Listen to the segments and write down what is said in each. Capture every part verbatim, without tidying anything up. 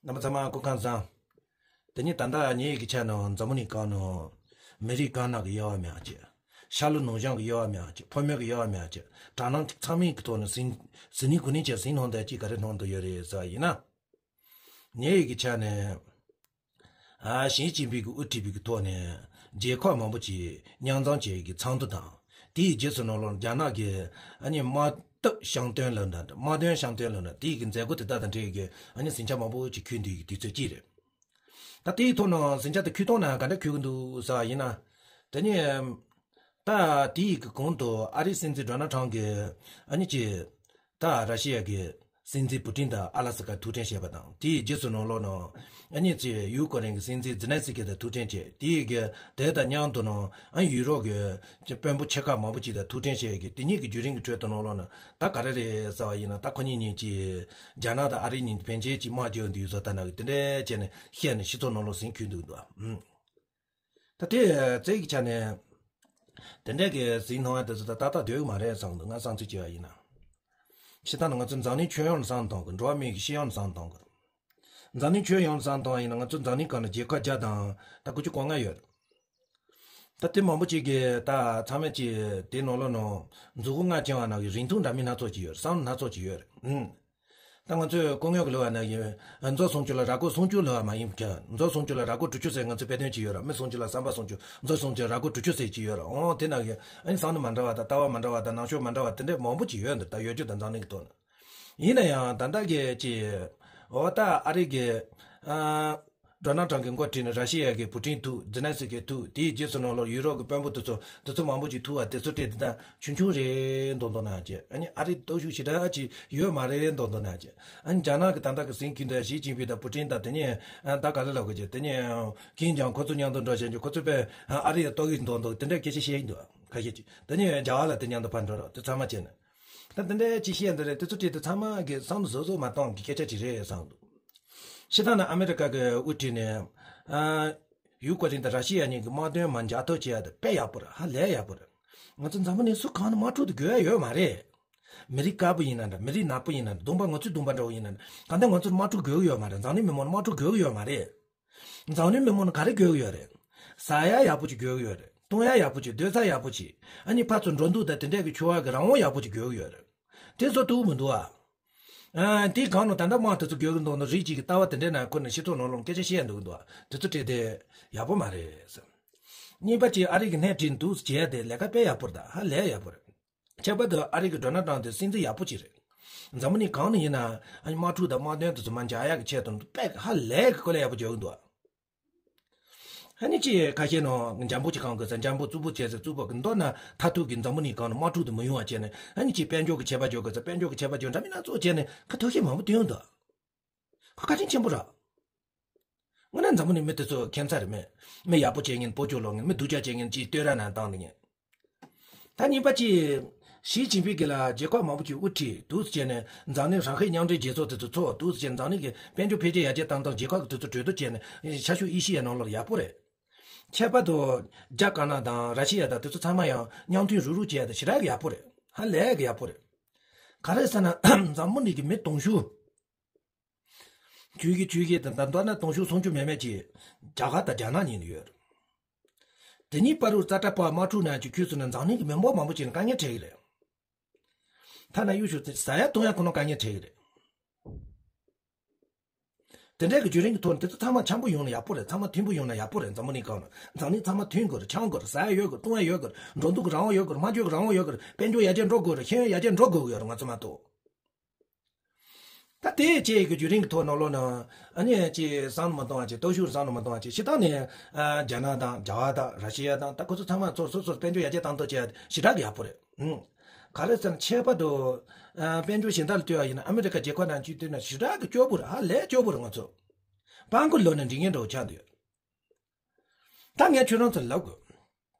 རྣམ་པ་ཚང་མ་སྐུ་ཁམས་བཟང་། དེ་ནས་ད་ལྟ་ངེད་ཀྱི་ཆ་ནང་འཛམ་བུ་གླིང་སྒང་ནང་མི་རིགས་དཀར་ནག་གི་དབྱེ་བ་མེད་ཅེས། ཤར་ལྷོ་ནུབ་བྱང་གི་དབྱེ་བ་མེད་ཅེས། ཕོ་མོ་གི་དབྱེ་བ་མེད་ཅེས། དྲག་སྣང་ཚང་མའི་གི་ཐོག་ནས་ཟིན་ཟིན་ནི་གུ་ནི་བྱས་ཟིན་ལྷོང་དང་ཅིག་ག་རེ་ལྷོང་དུ་ཡོད་རེད་ཟེར་བ་ཡིན་ན། ངེད་ཀྱི་ཆ་ནས། ཨ་ཞི་ཅིན་ཕིང་གི་དབུ་ཁྲིད་པའི་གི་ཐོག་ནས་རྒྱལ་ཁབ་མང་པོ་ཅིག་མཉམ་འཛོམས་བྱེད་ཀྱི་ཚོགས་འདུ་དང་། དེའི་རྗེས་སུ་ནང་ལོགས་རྒྱ་ནག་གི་ཨ་ནི་དམག་སྟོབས་བཤམས་སྟོན་ལབ་ན་དམག་དོན་བཤམས་སྟོན་ལབ་ན་དེའི་གི་མཛད་སྒོ་དེ་དག་དང་འབྲེལ་གྱི་ཨ་ནི་ཟིང་ཆ་མང་པོ་ཅིག་འཁྱུད་འདུག་གི་དུས་ཚོད་ཅིག་རེད། ད་དེའི་ཐོག་ནས་ཟིང་ཆ་དེ་འཁྱུད་སྟངས་ན་ག་འདྲ་འཁྱུད་གི་འདུག་ཟེར་བ་ཡིན་ན། དེ་ནི། ད་དེའི་གི་གོང་དུ་ཨ་རིའི་སྲིད་འཛིན་ཌོ་ནལ་ཊམ་གྱིས་ཨ་ནི་ཅི། ད་ར་ཤི་ཡ་གི་སྲིད་འཛིན་པུ་ཏིན་དང་ཨ་ལ་སི་ཀར་ཐུག་འཕྲད་བྱས་པ་དང་དེའི་རྗེས་སུ་ནང་ལོགས་ནང་ཨ་ནི་ཅི་ཡུ་ཀེ་རེན་གྱི་སྲིད་འཛིན་ཛི་ལན་སི་ཀི་དང་ཐུག་འཕྲད་བྱས་དེའི་གི་དེ་དང་མཉམ་དུ་ནང་ཨ་ཡུ་རོབ་ཀྱི་དཔོན་པོ་ཆེ་ཁག་མང་པོ་ཅིག་དང་ཐུག་འཕྲད་བྱས་ཀྱི་དེ་གཉིས་ཀྱི་བརྒྱུད་རིམ་གྱི་ཁྲོད་དུ་ནང་ལོགས་ནང་ད་ག་རེ་རེད་ཟེར་བ་ཡིན་ན་ད་ཁོ་གཉིས་གཉིས་ཀྱིས་རྒྱ་ནག་དང་ཨ་རི་གཉིས་ཕན་ཆད་ཅིག་དམག་རྒྱག་འདུག་ཟེར་ད་ནང་གི་དེ་འདྲ་བྱས་ནས་བཤད་ནས་སྤྱི་ཚོགས་ནང་ལོགས་ཟིང་འཁྱུད་འདུག་འདུག་ཨ། ད་དེ་རྩལ་གྱི་ཆ་ནས། དེ་འདྲ་གི་ཟིན་ཐང་བ་དེ་ཚོ་ད་ཏག་ཏག་སྡོད་ཀྱི་མ་རེད་བསམ་འདུག་ང་བསམ་ཚུལ་བྱས་པ་ཡིན་ན། ཕྱི་ཐང་ནས་ང་ཚོ་འཛམ་གླིང་ཁྱོན་ཡོངས་ནས་བསམ་བཏང་དགོས། འགྲོ་བ་མིའི་གི་སྤྱི་ཡོངས་ནས་བསམ་བཏང་དགོས། འཛམ་གླིང་ཁྱོན་ཡོངས་ནས་བསམ་བཏང་བ་ཡིན་ན་ང་ཚོ་འཛམ་གླིང་སྒང་ལ་རྒྱལ་ཁབ་བརྒྱ་དང་ད་དགུ་བཅུ་གོ་ལྔ་ཡོད་རེད། ད་དེ་མང་པོ་ཅིག་གིས་ད་ཚང་མས་ཅིག་དེ་ནང་ལོགས་ནང་མཛུབ་གུ་ལྔ་བཅིངས་པ་ནང་གི་རིང་ཐུང་འདྲ་མིན་སྣ་ཚོགས་ཅིག་ཡོད་རེད། བསམ་བློ་སྣ་ཚོགས་ཅིག་ཡོད་རེད། ཨུམ། ད་ང་ཚོས་སྐུ་ངོ་གི་ལུགས་པ་ནང་བཞིན་མཛོ་སུམ་ཅུ་ལ་ར་སྐོར་སུམ་ཅུ་ལབ་པ་མ་ཡིན་ཀྱང་མཛོ་སུམ་ཅུ་ལ་ར་སྐོར་དྲུག་ཅུ་ཟེར་ང་ཚོའི་དཔེ་དོན་ཅིག་ཡོད་ར། མི་སུམ་ཅུ་ལ་བསམ་པ་སུམ་ཅུ་མཛོ་སུམ་ཅུ་ལ་ར་སྐོར་དྲུག་ཅུ་ཟེར་ཅིག་ཡོད་ར། འོ་དེ་ནང་བཞིན་ཨ་ནི་བསམ་བློ་མ་འདྲ་བ་དང་ལྟ་བ་མ་འདྲ་བ་དང་ནང་ཆོས་མ་འདྲ་བ་དེ་འདྲ་མང་པོ་ཅིག་ཡོད་འདུག་ད་ཡོད་རྒྱུ་དང་འཛམ་གླིང་གི་ཐོག་ནས་ཡིན་ན་ཡང་ད་ལྟ་གི་ཅིག་འོ་ད་ཨ་རི་གི་ཨ། ཌོ་ནལ་ཊམ་གྱིས་འགོ་ཁྲིད་ནས་ར་ཤི་ཡ་གི་པུ་ཏིན་ཐུག་ཛི་ལན་སི་ཀི་ཐུག་དེའི་རྗེས་སུ་ནང་ལོགས་ཡུ་རོབ་ཀྱི་དཔོན་པོ་དེ་ཚོ་དེ་ཚོ་མང་པོ་ཅིག་ཐུག་པ་དེ་ཚོ་སྤྲད་དེ་ད་ཆུང་ཆུང་རེད་མདོག་མདོག་ནང་བྱས། ཨ་ནི་ཨ་རི་སྟོབས་ཤུགས་ཞེ་དྲག་ཅིག་ཡོད་མ་རེད་མདོག་མདོག་ནང་བྱས། ཨ་ནི་རྒྱ་ནག་གི་ད་ལྟ་གི་ཟིང་གི་འདུག་ཞི་ཅིན་ཕིང་དང་པུ་ཏིན་དང་དེ་ནས་ད་ག་ལེ་ལབ་དགོས་ཀྱི་དེ་ནས་ཀིན་ཀྱང་ཁོ་ཚོ་མཉམ་དུ་འགྲོ་བཞིན་གྱི་ཁོ་ཚོ་དཔེ་ཨ་རི་ཡ་ལྟོགས་ཀྱི་མདོག་མདོག་དེ་འདྲ་སྐད་ཆ་བཤད་ཀྱི་འདུག་ཁ་ཤས་ཅིག་དེ་ནས་རྒྱ་གར་ལ་དེ་མཉམ་དུ་ཕར་འགྲོ་རོགས་དེ་ཚང་མ་བྱས་ནས། ད་འདི་འདྲའི་ཅི་བཤད་འདི་རེད། དེ་ཚོ་བྲིས་ཏེ་ཚང་མ་གི་བསམ་བློ་བཟོ་བཟོ་མ་གཏོང་གི་སྐད་ཆ་ཅིག་རེད་བསམ་འདུག་ཕྱི་ཐང་ན་ཨ་མེ་རི་ཀ་གི་དབུ་ཁྲིད་ནས་ཨ། ཡུ་ཀེ་རེན་དང་ར་ཤི་ཡ་གཉིས་ཀྱི་དམག་དོན་མ་འཇགས་ཐབས་བྱེད་ཡ་དེ་དཔེ་ཡག་པོ་རེད། ཧ་ལས་ཡག་པོ་རེད། ང་ཚོ་འཛམ་བུ་གླིང་སུ་གང་ནས་དམག་འཁྲུག་དེ་དགོས་ཡ་ཡོད་མ་རེད། མི་རིགས་དཀར་པོ་ཡིན་ན་འདྲ། མི་རིགས་ནག་པོ་ཡིན་ན་འདྲ། གདོང་པ་ང་ཚོའི་གདོང་པ་འདྲ་བོ་ཡིན་ན་འདྲ། གང་ལྟར་ང་ཚོར་དམག་འཁྲུག་དགོས་ཀྱི་ཡོད་མ་རེད། འཛམ་གླིང་མི་མང་ལ་དམག་འཁྲུག་དགོས་ཀྱི་ཡོད་མ་རེད། འཛམ་གླིང་མི་མང་ལ་ག་རེ་དགོས་ཀྱི་ཡོད་རེད། ཟ་ཡ་ཡག་པོ་ཅིག་དགོས་ཀྱི་ཡོད་རེད། བཏུང་ཡ་ཡག་པོ་ཅིག་སྡོད་ས་ཡག་པོ་ཅིག་ཨ་ནི་ཕར་ཚུར་འགྲོ་འདུག་དང་དེ་འདྲས་ཀྱི་འཚོ་བ་གི་རང་དབང་ཡག་པོ་ཅིག་དགོས་ཀྱི་ཡོད་རེད། དེ་བཟོ་ཐུབ་མི་འདུག་ཨ། ཨ། དེའི་སྒང་ནང་ད་ལྟ་དམག་དེ་ཚོ་དགོས་ཀྱི་འདུག་ན་རིགས་གཅིག་གི་ལྟ་བ་དེ་འདྲས་ནང་ཁུར་ནས་སྤྱི་ཚོགས་ནང་ལོགས་སྐད་ཆ་བཤད་འདུག་གི་འདུག་ཨ། དེ་ཚོ་སྤྲད་དེ་ཡག་པོ་མ་རེད་ཟེར། གཉིས་པ་ཅིག་ཨ་རི་གི་སྣེ་ཁྲིད་འདུག་བྱས་ཏེ་ལས་ཀ་དཔེ་ཡག་པོ་རེད། ད་ཧ་ལས་ཡག་པོ་རེད། ཁྱད་པར་དུ་ཨ་རི་གི་ཌོ་ནལ་ཊམ་དེ་སྲིད་འཛིན་ཡག་པོ་ཅིག་རེད། འཛམ་བུ་གླིང་གང་ནས་ཡིན་ན་ཨ་ནི་དམག་འཁྲུག་དང་དམག་དོན་དེ་ཚོ་མར་འཇགས་ཡག་གི་ཆེད་དུ་དཔེ་ཧ་ལས་གི་དཀའ་ལས་ཡག་པོ་རྒྱག་གི་འདུག་ཨ་ནི་ཅི་ཁ་ཤས་ནང་འཇམ་པོ་ཅིག་གང་དགོས་ས་འཇམ་པོ་རྩུབ་པོ་བྱས་ས་རྩུབ་པོ་གི་མདོར་ན་མཐར་ཐུག་གི་འཛམ་བུ་གླིང་གང་ནས་དམག་འཁྲུག་དེ་མི་ཡོང་བ་བྱས་ནས་ཨ་ནི་ཅི་དཔལ་འབྱོར་གི་ཆད་པ་འཇོག་དགོས་ས་དཔལ་འབྱོར་གི་ཆད་པ་འཇོག་འདྲ་མིན་སྣ་ཚོགས་བྱས་ནས་ཁ་ཐུག་ཤེས་མང་པོ་བཏོན་ཡོང་འདུག་ཁོ་ཁ་ཆེམས་ཆེན་པོ་ར། དངོས་གནས་འཛམ་བུ་གླིང་མི་དེ་ཚོ་ཁྱད་མཚར་རེད། མི་མི་ཡག་པོ་བྱེད་མཁན་སྤོ་སྐྱོད་སློང་མཁན། མི་སྡུག་ཅག་བྱེད་མཁན་གྱི་བསྟོད་ར་ནང་བཏང་ནས་ཉན། ད་གཉིས་པ་ཅིག་ཞི་ཅིན་ཕིང་གིས་ལ་རྒྱལ་ཁབ་མང་པོ་ཅིག་དབུ་ཁྲིད་འདུག་སེ་བྱས་ནས་འཛམ་གླིང་ཧྲང་ཧའེ་མཉམ་འབྲེལ་རྒྱལ་ཚོགས་དེ་ཚོ་ཚོགས་འདུག་སེ་བྱས་འཛམ་གླིང་གི་དཔལ་འབྱོར་འཕེལ་རྒྱས་ཡར་རྒྱས་བཏང་སྟངས་རྒྱལ་ཁབ་དེ་ཚོ་གྲོས་བསྡུར་བྱས་ནས་ཆ་ཤོས་ཨེ་ཤི་ཡའི་ནང་ལོགས་ཡག་པོ་རེད། ཁྱད་པར་དུ་རྒྱ་དཀར་ནག་དང་ར་ཤི་ཡ་དང་དེ་ཚོ་ཚང་མ་ཡང་མཉམ་མཐུན་རུག་རུག་བྱས་ཏེ་ཞེ་དྲག་གི་ཡག་པོ་རེད། ཧ་ལས་གི་ཡག་པོ་རེད། ག་རེ་ཟེར་ན་འཛམ་བུ་གླིང་གི་མི་དུང་ཕྱུར། ཆུ་གི་ཆུ་གི་དང་ད་མདོར་ན་དུང་ཕྱུར་སུམ་ཅུ་མེད་མེད་ཀྱི་རྒྱ་གར་དང་རྒྱ་ནག་གཉིས་ནས་ཡོད། དེ་གཉིས་བར་དུ་ཙ་ཏྲ་པ་དམག་འཁྲུག་ནང་གི་ཁྱོད་ཚོ་ནི་འཛམ་གླིང་གི་མི་འབོར་མང་པོ་ཅིག་ནི་དཀའ་ངལ་འཕྲད་ཀྱི་རེད། ཐ་ན་གཡུ་ཤུ་ཟ་ཡ་བཏུང་ཡ་ཁོ་ན་དཀའ་ངལ་འཕྲད་ཀྱི་རེད། དེ་འདྲའི་གི་བརྒྱུད་རིམ་གྱི་ཐོག་ནས་དེ་ཚོ་ཚང་མ་འཆམ་པོ་ཡོང་ན་ཡག་པོ་རེད། ཚང་མ་མཐུན་པོ་ཡོང་ན་ཡག་པོ་རེད། འཛམ་བུ་གླིང་སྒང་ལ་འཛམ་གླིང་ཚང་མ་མཐུན་དགོས་རེད། འཆམ་དགོས་རེད། ཟ་ཡ་ཡོད་དགོས་རེད། འགྲོ་འདུག་གི་རང་དབང་ཡོད་དགོས་རེད། སྨྲ་བརྗོད་ཀྱི་རང་དབང་ཡོད་དགོས་རེད། དཔལ་འབྱོར་ཡར་རྒྱས་འགྲོ་དགོས་རེད། ཤེས་ཡོན་ཡར་རྒྱས་འགྲོ་དགོས་ཡོད་རེད། ང་ཚོ་མ་གཏོགས། ད་དེ་བཅས་ཀྱི་བརྒྱུད་རིམ་གྱི་ཐོག་ནང་ལོགས་ན་ཨ་ནི་ཅིག་བསམ་བློ་མ་གཏོང་བ་ཅིག་སྟོབས་ཤུགས་བསམ་བློ་མ་གཏོང་བ་ཅིག་སྤྱིར་བཏང་ནས་ཨ་རྒྱ་ནག་དང་རྒྱ་གར་དང་ར་ཤི་ཡ་དང་ད་ཁོ་ཚོ་ཚང་མ་ཚོ་སོ་སོར་དཔལ་འབྱོར་ཡར་རྒྱས་བཏང་ཐབས་བྱས་ཞེ་དྲག་གི་ཡག་པོ་རེད། ཨང་། ག་རེ་ཟེར་ན་ཁྱད་པར་དུ་ཨ་དཔལ་འབྱོར་གཞན་དག་ལ་ལྟོས་པ་ཡིན་ན་ཨ་མི་རི་ཀ་རྒྱལ་ཁབ་ནང་བཅུད་བསྡུས་ན་ཞེ་དྲག་གི་སྐྱོ་པོ་རེད། ཧ་ལས་སྐྱོ་པོ་རེད། ང་ཚོ་སྤང་གི་ལོ་ན་འགྲིག་ངན་འདྲ་བོ་ཆགས་འདུག་ད་ངས་ཁྱོད་རང་ཚོར་ལབ་དགོས།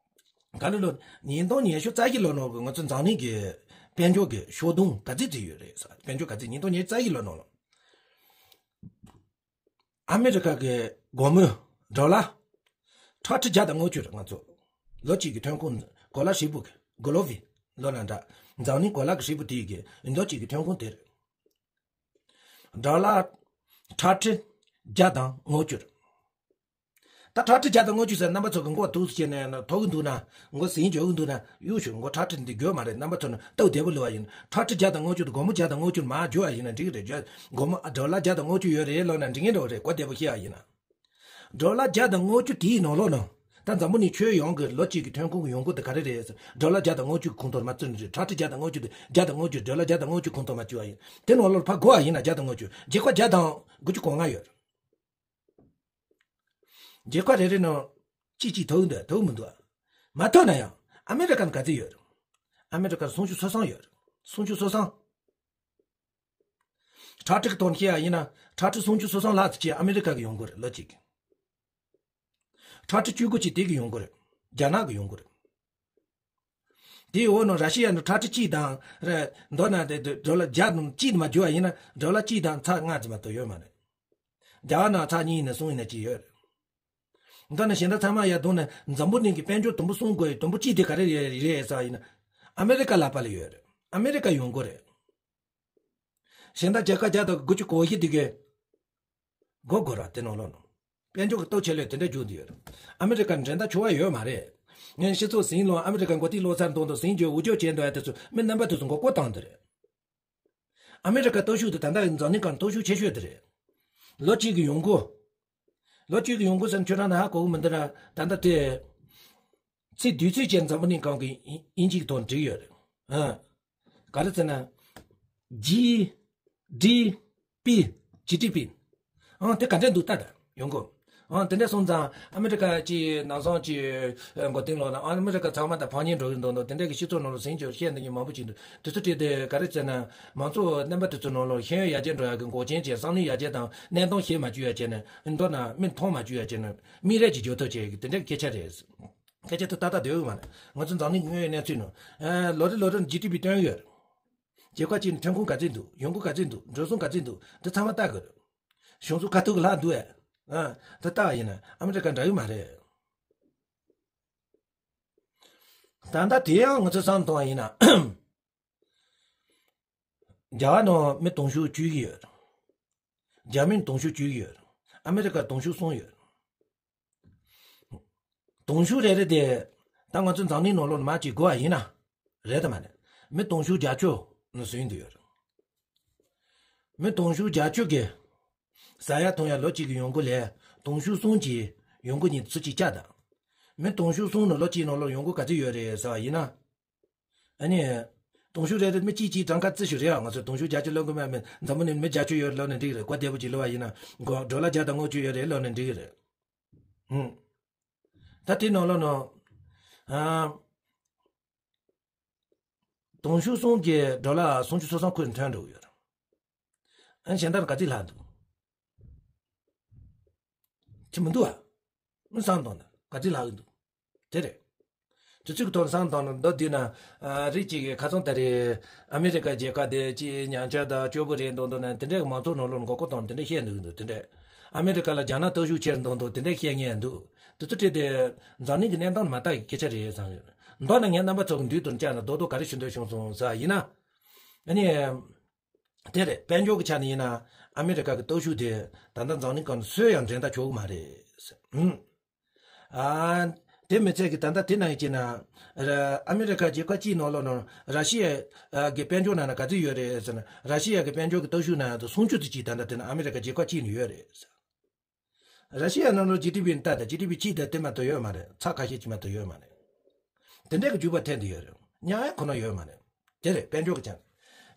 ག་ལེ་ལོ། ཉིས་སྟོང་ཉི་ཤུ་རྩ་བཞི་ལོ་ནང་གི་ང་ཚོ་འཛམ་གླིང་གི་དཔལ་འབྱོར་གྱི་ཤུགས་གཏོང་ག་ཚོད་ཅིག་ཡོད་རེད་ཟེར། དཔལ་འབྱོར་ག་ཚོད། ཉིས་སྟོང་ཉི་ཤུ་རྩ་བཞི་ལོ་ནང་ལ། ཨ་མི་རི་ཀ་གི་སྒོར་མོ་ཌོ་ལར་ཁྲི་ཁྲི་བརྒྱ་དང་ལྔ་བཅུ་རེད། ང་ཚོ་ལོ་གཅིག་གི་ཐོན་ཁུངས་གོ་ལ་ཧྲིལ་པོ་གི་གོ་ལོ་བི་ལོ་ན་འདྲ། འཛམ་གླིང་གོ་ལ་གི་ཧྲིལ་པོ་དེའི་གི་ལོ་གཅིག་གི་ཐོན་ཁུངས་དེ་རེད། ཌོ་ལར་ཁྲི་ཁྲི་ བརྒྱ་དང་ལྔ་བཅུ་རེད། ད་ཁྲག་ཁྲིག་བརྒྱ་དང་ལྔ་བཅུ་ཟེར་རྣམ་པ་ཚོ་གི་མགོ་ཐུག་སུ་བྱས་ནས་ཐོག་གི་འདུག་ན། མགོ་ཟིང་འཇོག་གི་འདུག་ན་གཡུག་ཞུ། མགོ་ཁྲག་ཁྲིག་འདི་དགོས་མ་རེད། རྣམ་པ་ཚོ་ནི་སྟབས་བདེ་པོ་ལོས་པ་ཡིན། ཁྲག་ཁྲིག་བརྒྱ་དང་ལྔ་བཅུ་དང་སྒོར་མོ་བརྒྱ་དང་ལྔ་བཅུ་མར་བསྒྱུར་བ་ཡིན་ན་འགྲིག་གི་རེད། སྒོར་མོ་ཌོ་ལར་བརྒྱ་དང་ལྔ་བཅུ་ཡོད་རེད་ལབ་ན་འགྲིག་གི་འགྲོ་རེད། གོ་བདེ་པོ་ཤེས་པ་ཡིན་ན། ཌོ་ལར་བརྒྱ་དང་ལྔ་བཅུ་དེའི་ནང་ལོགས་ནང་ད་འཛམ་བུ་གླིང་ཁྱོན་ཡོངས་ཀྱི་ལོ་གཅིག་གི་ཐོན་ཁུངས་ཀྱི་ཡོང་སྒོ་དེ་ག་རེ་རེད་ཟེར། ཌོ་ལར་བརྒྱ་དང་ལྔ་བཅུ་གི་ཁོངས་གཏོགས་མར་བརྩི་ནི་རེད། ཁྲག་ཁྲིག་བརྒྱ་དང་ལྔ་བཅུ་དེ་བརྒྱ་དང་ལྔ་བཅུ་ཌོ་ལར་བརྒྱ་དང་ལྔ་བཅུ་ཁོངས་གཏོགས་མར་བཅུག་པ་ཡིན། དེ་ནང་ལོགས་ཕར་བགོ་བ་ཡིན་ན་བརྒྱ་དང་ལྔ་བཅུ། བརྒྱ་ཆ་བརྒྱ་དང་དགུ་བཅུ་གོ་ལྔ་ཡོད། རྒྱལ་ཁབ་རེ་རེ་ནང་གཅིག་གཅིག་ཐོབ་འདུག་ཐོབ་མི་འདུག་མ་ཐོབ་ན་ཡང་ཨ་མེ་རི་ཀ་ནང་ག་ཚོད་ཡོད། ཨ་མེ་རི་ཀར་སུམ་ཅུ་སོ་གསུམ་ཡོད། སུམ་ཅུ་སོ་གསུམ། ཁྲག་ཁྲིག་གི་ཐོག་ནས་བཤད་ཡ་ཡིན་ན་ཁྲག་ཁྲིག་སུམ་ཅུ་སོ་གསུམ་ལྷག་ཙམ་ཅིག་ཨ་མེ་རི་ཀ་གི་ཡོང་སྒོ་རེད། ལོ་གཅིག་གི་ཁྲག་ཁྲིག་བཅུ་དགུ་ཅིག་དེ་གི་ཡོང་སྒོ་རེད། རྒྱ་ནག་གི་ཡོང་སྒོ་རེད། དེའི་འོག་ནང་ར་ཤི་ཡ་ནང་ཁྲག་ཁྲིག་གཅིག་དང་རེད། མདོར་ན་དེ་དེ་ཌོ་ལར་བརྒྱ་དང་གཅིག་དུ་མ་བསྒྱུར་བ་ཡིན་ན་ཌོ་ལར་གཅིག་དང་ཚེག་ལྔ་ཙམ་མ་གཏོགས་ཡོད་མ་རེད། རྒྱ་གར་ནང་ཚེག་གཉིས་ཡིན་ན་གསུམ་ཡིན་ན་གཅིག་ཡོད་རེད། མདོར་ན་གཞན་དག་ཚང་མ་ཡར་བསྡོམས་ནས་འཛམ་བུ་གླིང་གི་དཔལ་འབྱོར་དུམ་བུ་གསུམ་དགོས་ཡ་དུམ་བུ་གཅིག་དེ་ག་རེ་རེད་རེད་ཟེར་བ་ཡིན་ན། ཨ་མེ་རི་ཀ་ལག་པ་ལ་ཡོད་རེད། ཨ་མེ་རི་ཀ་ཡོང་སྒོ་རེད། གཞན་དག་རྒྱལ་ཁབ་བརྒྱ་དང་དགུ་བཅུ་གོ་བཞི་དེ་གའི་སྒོ་སྒོ་ར་དེ་ནང་ལོགས་ནང་། དཔལ་འབྱོར་གྱི་སྟོབས་ཆེ་ལོས་དེ་འདྲ་རྒྱུག་འདི་ཡོད་རེད། ཨ་མེ་རི་ཀ་འགྲན་ཟླ་ཆུང་བ་ཡོད་མ་རེད། ངས་སྤྱི་ཚོགས་ཟིང་ལོ་ཨ་མེ་རི་ཀ་མགོ་ཐིག་ལོ་ཚར་མདོག་མདོག་ཟིང་རྒྱུ་འུ་ཅོ་བྱས་འདུག་ཨ། དེ་ཚོ་མི་རྣམ་པ་དེ་ཚོ་མགོ་སྐོར་བཏང་འདི་རེད། ཨ་མེ་རི་ཀ་སྟོབས་ཤུགས་དེ་ད་ལྟ་འཛམ་གླིང་སྒང་སྟོབས་ཤུགས་ཆེ་ཤོས་དེ་རེད། ལོ་གཅིག་གི་ཡོང་སྒོ། ལོ་གཅིག་གི་ཡོང་སྒོ་ཟེར་ན་ཁྱོད་རང་ནི་ཧ་གོ་གི་མི་འདུག་ར། ད་ལྟ་དེ། ཚིག་བསྡུས་ཚིག་ཅན་འཛམ་བུ་གླིང་སྒང་གི་དབྱིན་དབྱིན་ཇིའི་ཐོག་བྲིས་ཡོད་རེད། ཨ། ག་རེ་ཟེར་ན། ཇི་ཌི་པི། ཇི་ཌི་པི། ཨང་དེ་ག་འདྲ་འདུག་ལྟ་དང་ཡོང་གོ། ཨང་དེ་འདྲ་སོང་ཙང་ཨ་མེ་རི་ཀ་གྱི་ནང་སོང་གྱི་མགོ་རྟིང་ལོག་ན་ཨ་མེ་རི་ཀ་ཚང་མ་དང་ཕངས་ཉེས་འགྲོ་གི་འདུག་འདུག་དེ་འདྲ་གི་སྤྱི་ཚོགས་ནང་ལ་ཟིང་ཆོག་བཤད་འདི་གཉིས་མང་པོ་ཅིག་འདུག་དེ་ཚོ་བྲིས་ཏེ་ག་རེ་ཟེར་ན། མང་གཙོ་རྣམ་པ་དེ་ཚོ་ནང་ལ་ཤེས་ཡོན་ཡར་རྒྱས་འགྲོ་ཡག་གི་འགོག་རྐྱེན་བྱས། བསམ་བློ་ཡར་རྒྱས་དང་གནས་སྟངས་ཤེས་མ་བཅུག་ཡ་བྱས་ནས་མདོར་ན་མིག་མཐོང་མ་བཅུག་ཡ་བྱས་ནས་མིག་རས་ཀྱི་འགྱུར་ཐབས་བྱས་ཀྱི་དེ་འདྲའི་སྐད་ཆ་རེད། སྐད་ཆ་དེ་ཏག་ཏག་སྡོད་ཡོད་མ་རེད། ང་ཚོ་འཛམ་གླིང་དངོས་ཡོད་གནས་ཚུལ་ནང་། ཨ། ལོ་རེ་ལོ་རེ་ཇི་ཌི་པི་བཏོན་ཡོད། རྒྱལ་ཁབ་གཅིག་ནས་ཐོན་ཁུངས་ག་ཚོད་འདུག་ཡོང་སྒོ་ག་ཚོད་འདུག་འགྲོ་སོང་ག་ཚོད་འདུག་དེ་ཚང་མ་ལྟ་དགོས་རེད། གཞུང་ཚབ་ཁ་ཐུག་གི་ལྷག་འདུག་ཨེ། ཨ། དེ་ལྟ་བ་ཡིན་ན་ཨ་མི་རི་ཀ་འདྲ་ཡོད་མ་རེད། ད་ལྟ་དེ་ཡང་ང་ཚོས་བསམ་བཏང་བ་ཡིན་ན། རྒྱ་གར་ནང་མི་དུང་ཕྱུར་བཅུ་གི་ཡོད། རྒྱ་མི་དུང་ཕྱུར་བཅུ་གི་ཡོད། ཨ་མི་རི་ཀ་དུང་ཕྱུར་གསུམ་ཡོད། དུང་ཕྱུར་རེ་རེ་དེ་ད་ང་ཚོ་འཛམ་གླིང་ནང་ལོགས་ནས་མར་ཅིག་བགོ་བ་ཡིན་ན། རེད་དམ་མ་རེད། མི་དུང་ཕྱུར་བརྒྱད་ཅུ་ནང་ཟིན་འདུག་ཡོད། མི་དུང་ཕྱུར་བརྒྱད་ཅུ་གི་ཟ་ཡ་འཐུང་ཡ་ལོ་གཅིག་གི་ཡོང་སྒོ་ལས་དུང་ཕྱུར་གསུམ་གྱི་ཡོང་སྒོ་གཉིས་སུ་གཅིག་བཅག་དང་། མི་དུང་ཕྱུར་གསུམ་ནང་ལོ་གཅིག་ནང་ལོགས་ཡོང་སྒོ་ག་ཚོད་ཡོད་རེད་ཟེར་བ་ཡིན་ན། ཨ་ནི། དུང་ཕྱུར་རེ་རེ་མི་གཅིག་གཅིག་གྲངས་ཀ་བརྩི་ཞུ་རེད་ཨ། ང་ཚོས་དུང་ཕྱུར་བརྒྱད་ཅུ་ལོན་གི་མེད་མེད་འཛམ་བུ་གླིང་མི་བརྒྱད་ཅུ་ཡོད་ལབ་ནས་འགྲིག་རེད། གོ་བདེ་པོ་ཅིག་ལབ་པ་ཡིན་ན་གོ་ཌོ་ལར་བརྒྱ་དང་ལྔ་བཅུ་ཡོད་རེད་ལབ་ནས་འགྲིག་གི་རེད། ཧུམ། ད་དེ་ནང་ལོགས་ནང་། ཨ། དུང་ཕྱུར་གསུམ་གྱི་ཌོ་ལར་སུམ་ཅུ་སོ་གསུམ་ཁོ་ནས་ཐོན་འགྲོ་གི་ཡོད་རེད། ཨ་ནི་གཞན་དག་ག་ཚོད་ལྷག་འདུག་ཅི་མི་འདུག་ཨ། མི་བསམ་བཏང་ན་ག་ཚོད་ལྷག་གི་འདུག་དེ་རེད། དུས་ཚོད་ཀྱི་ཐོག་ནས་བསམ་བཏང་ན་མདོར་བསྡུས་ན། ཨ། རིགས་གཅིག་གིས་ཁ་སང་ད་རེས་ཨ་མི་རི་ཀ་རྒྱལ་ཁབ་དེ་ཅིག་ཉམས་ཆག་དང་སྐྱོ་པོ་རེད་མདོག་མདོག་ན་དེ་འདྲའི་མང་ཚོགས་ནང་ལོགས་མགོ་སྐོར་བཏང་དེ་འདྲ་བཤད་འདུག་འདུག་དེ་འདྲ། ཨ་མི་རི་ཀ་ལ་རྒྱ་ནག་སྟོབས་ཤུགས་ཆེར་མདོག་མདོག་དེ་འདྲ་བཤད་མཁན་འདུག་དེ་ཚོ་ཁྲིད་དེ་འཛམ་གླིང་གི་གནས་སྟངས་མ་ལྟ་གི་སྐད་ཆ་རེད་བསམ་ཡོད། མདོར་ན་ངས་རྣམ་པ་ཚོ་གི་མདུན་དུ་བཅར་ན་རྡོག་རྡོག་ག་རེ་ཞུ་འདོད་བྱུང་སོང་ཟེར་བ་ཡིན་ན། ཨ་ནི། དེ་རེད། དཔལ་འབྱོར་གྱི་ཆ་ནས་ཡིན་ན་ཨ་མི་རི་ཀ་གི་སྟོབས་ཤུགས་དེ་ད་ལྟ་འཛམ་གླིང་སྒང་ནས་སུས་ཡང་འགྲན་ཟླ་བྱེད་ཀྱི་མ་རེད། ཨུམ། ཨ། དེ་མི་ཚད་ཀྱི་ད་ལྟ་དེ་ནང་བཞིན་ན། ཨ་མི་རི་ཀ་རྒྱལ་ཁབ་གཅིག་ནང་ལོགས་ནང་ར་ཤི་ཡ་གི་དཔལ་འབྱོར་ནང་ན་ག་ཚོད་ཡོད་རེད་ཟེར་ན། ར་ཤི་ཡ་གི་དཔལ་འབྱོར་གྱི་སྟོབས་ཤུགས་ནང་དུ་སུམ་ཅུ་ཙམ་ཅིག་ད་ལྟ་དེ་ན་ཨ་མི་རི་ཀ་རྒྱལ་ཁབ་གཅིག་ནང་ཡོད་རེད། ར་ཤི་ཡ་ནང་ལོགས་ཇི་ཌི་པི་ལྟ་དང་ཇི་ཌི་པི་གཅིག་དང་དེ་མ་གཏོགས་ཡོད་མ་རེད། ཚག་ཁ་ཤས་ཅིག་མ་གཏོགས་ཡོད་མ་རེད། དེ་འདྲའི་གི་འཇུག་པ་ཐེབས་འདི་ཡོད་རེད། ཉག་ཡ་ཁོ་ན་ཡོད་མ་རེད། དེ་རེད་དཔལ་འབྱོར་གི་ཆ་ནས།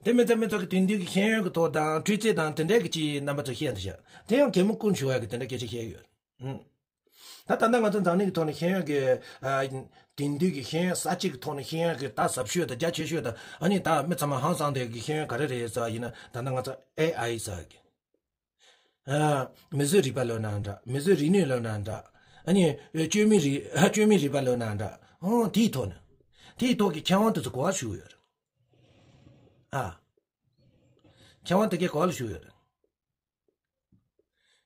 དེ་མི་ཚད་མི་ཚོགས་ཀྱི་དེང་དུས་ཀྱི་ཤེས་ཡོན་གྱི་ཐོག་དང་འཕྲུལ་ཆས་དང་དེ་འདྲའི་གི་ཅིག་རྣམ་པ་ཚོ་བཤད་འདི་བཞག་དེ་ཡང་གད་མོ་ཀུན་ཞུ་བ་གི་དེ་འདྲ་སྐད་ཆ་བཤད་ཡོད། ཨུམ། ད་ད་ལྟ་ང་ཚོ་འཛམ་གླིང་གི་ཐོག་ནས་ཤེས་ཡོན་གྱི་ཨ། དེང་དུས་ཀྱི་ཤེས་ཡོན་ས་བཅད་ཀྱི་ཐོག་ནས་ཤེས་ཡོན་གྱི་ད་ཟབ་ཤོས་དང་རྒྱ་ཆེ་ཤོས་དང་ཨ་ནི་ད་མི་ཚང་མ་ཧང་སངས་བསྡད་ཀྱི་ཤེས་ཡོན་ག་རེ་རེད་ཟེར་བ་ཡིན་ན་ད་ལྟ་ང་ཚོ་ཨེ་ཨའི་ཟེར་གི། ཨ། མིས་བཟོས་རིག་པ་ལབ་ན་འདྲ། མིས་བཟོས་རིག་གནས་ལབ་ན་འདྲ། ཨ་ནི་བཅོས་མིན་རིག་བཅོས་མིན་རིག་པ་ལབ་ན་འདྲ། ཨོ་དེའི་ཐོག་ནས། དེའི་ཐོག་གི་མཁས་དབང་དེ་ཚོ་ག་པར་བཞུགས་ཡོད་རེད། ཨ། མཁས་དབང་དེ་གས་ག་པར་བཞུགས་ཡོད་རེད།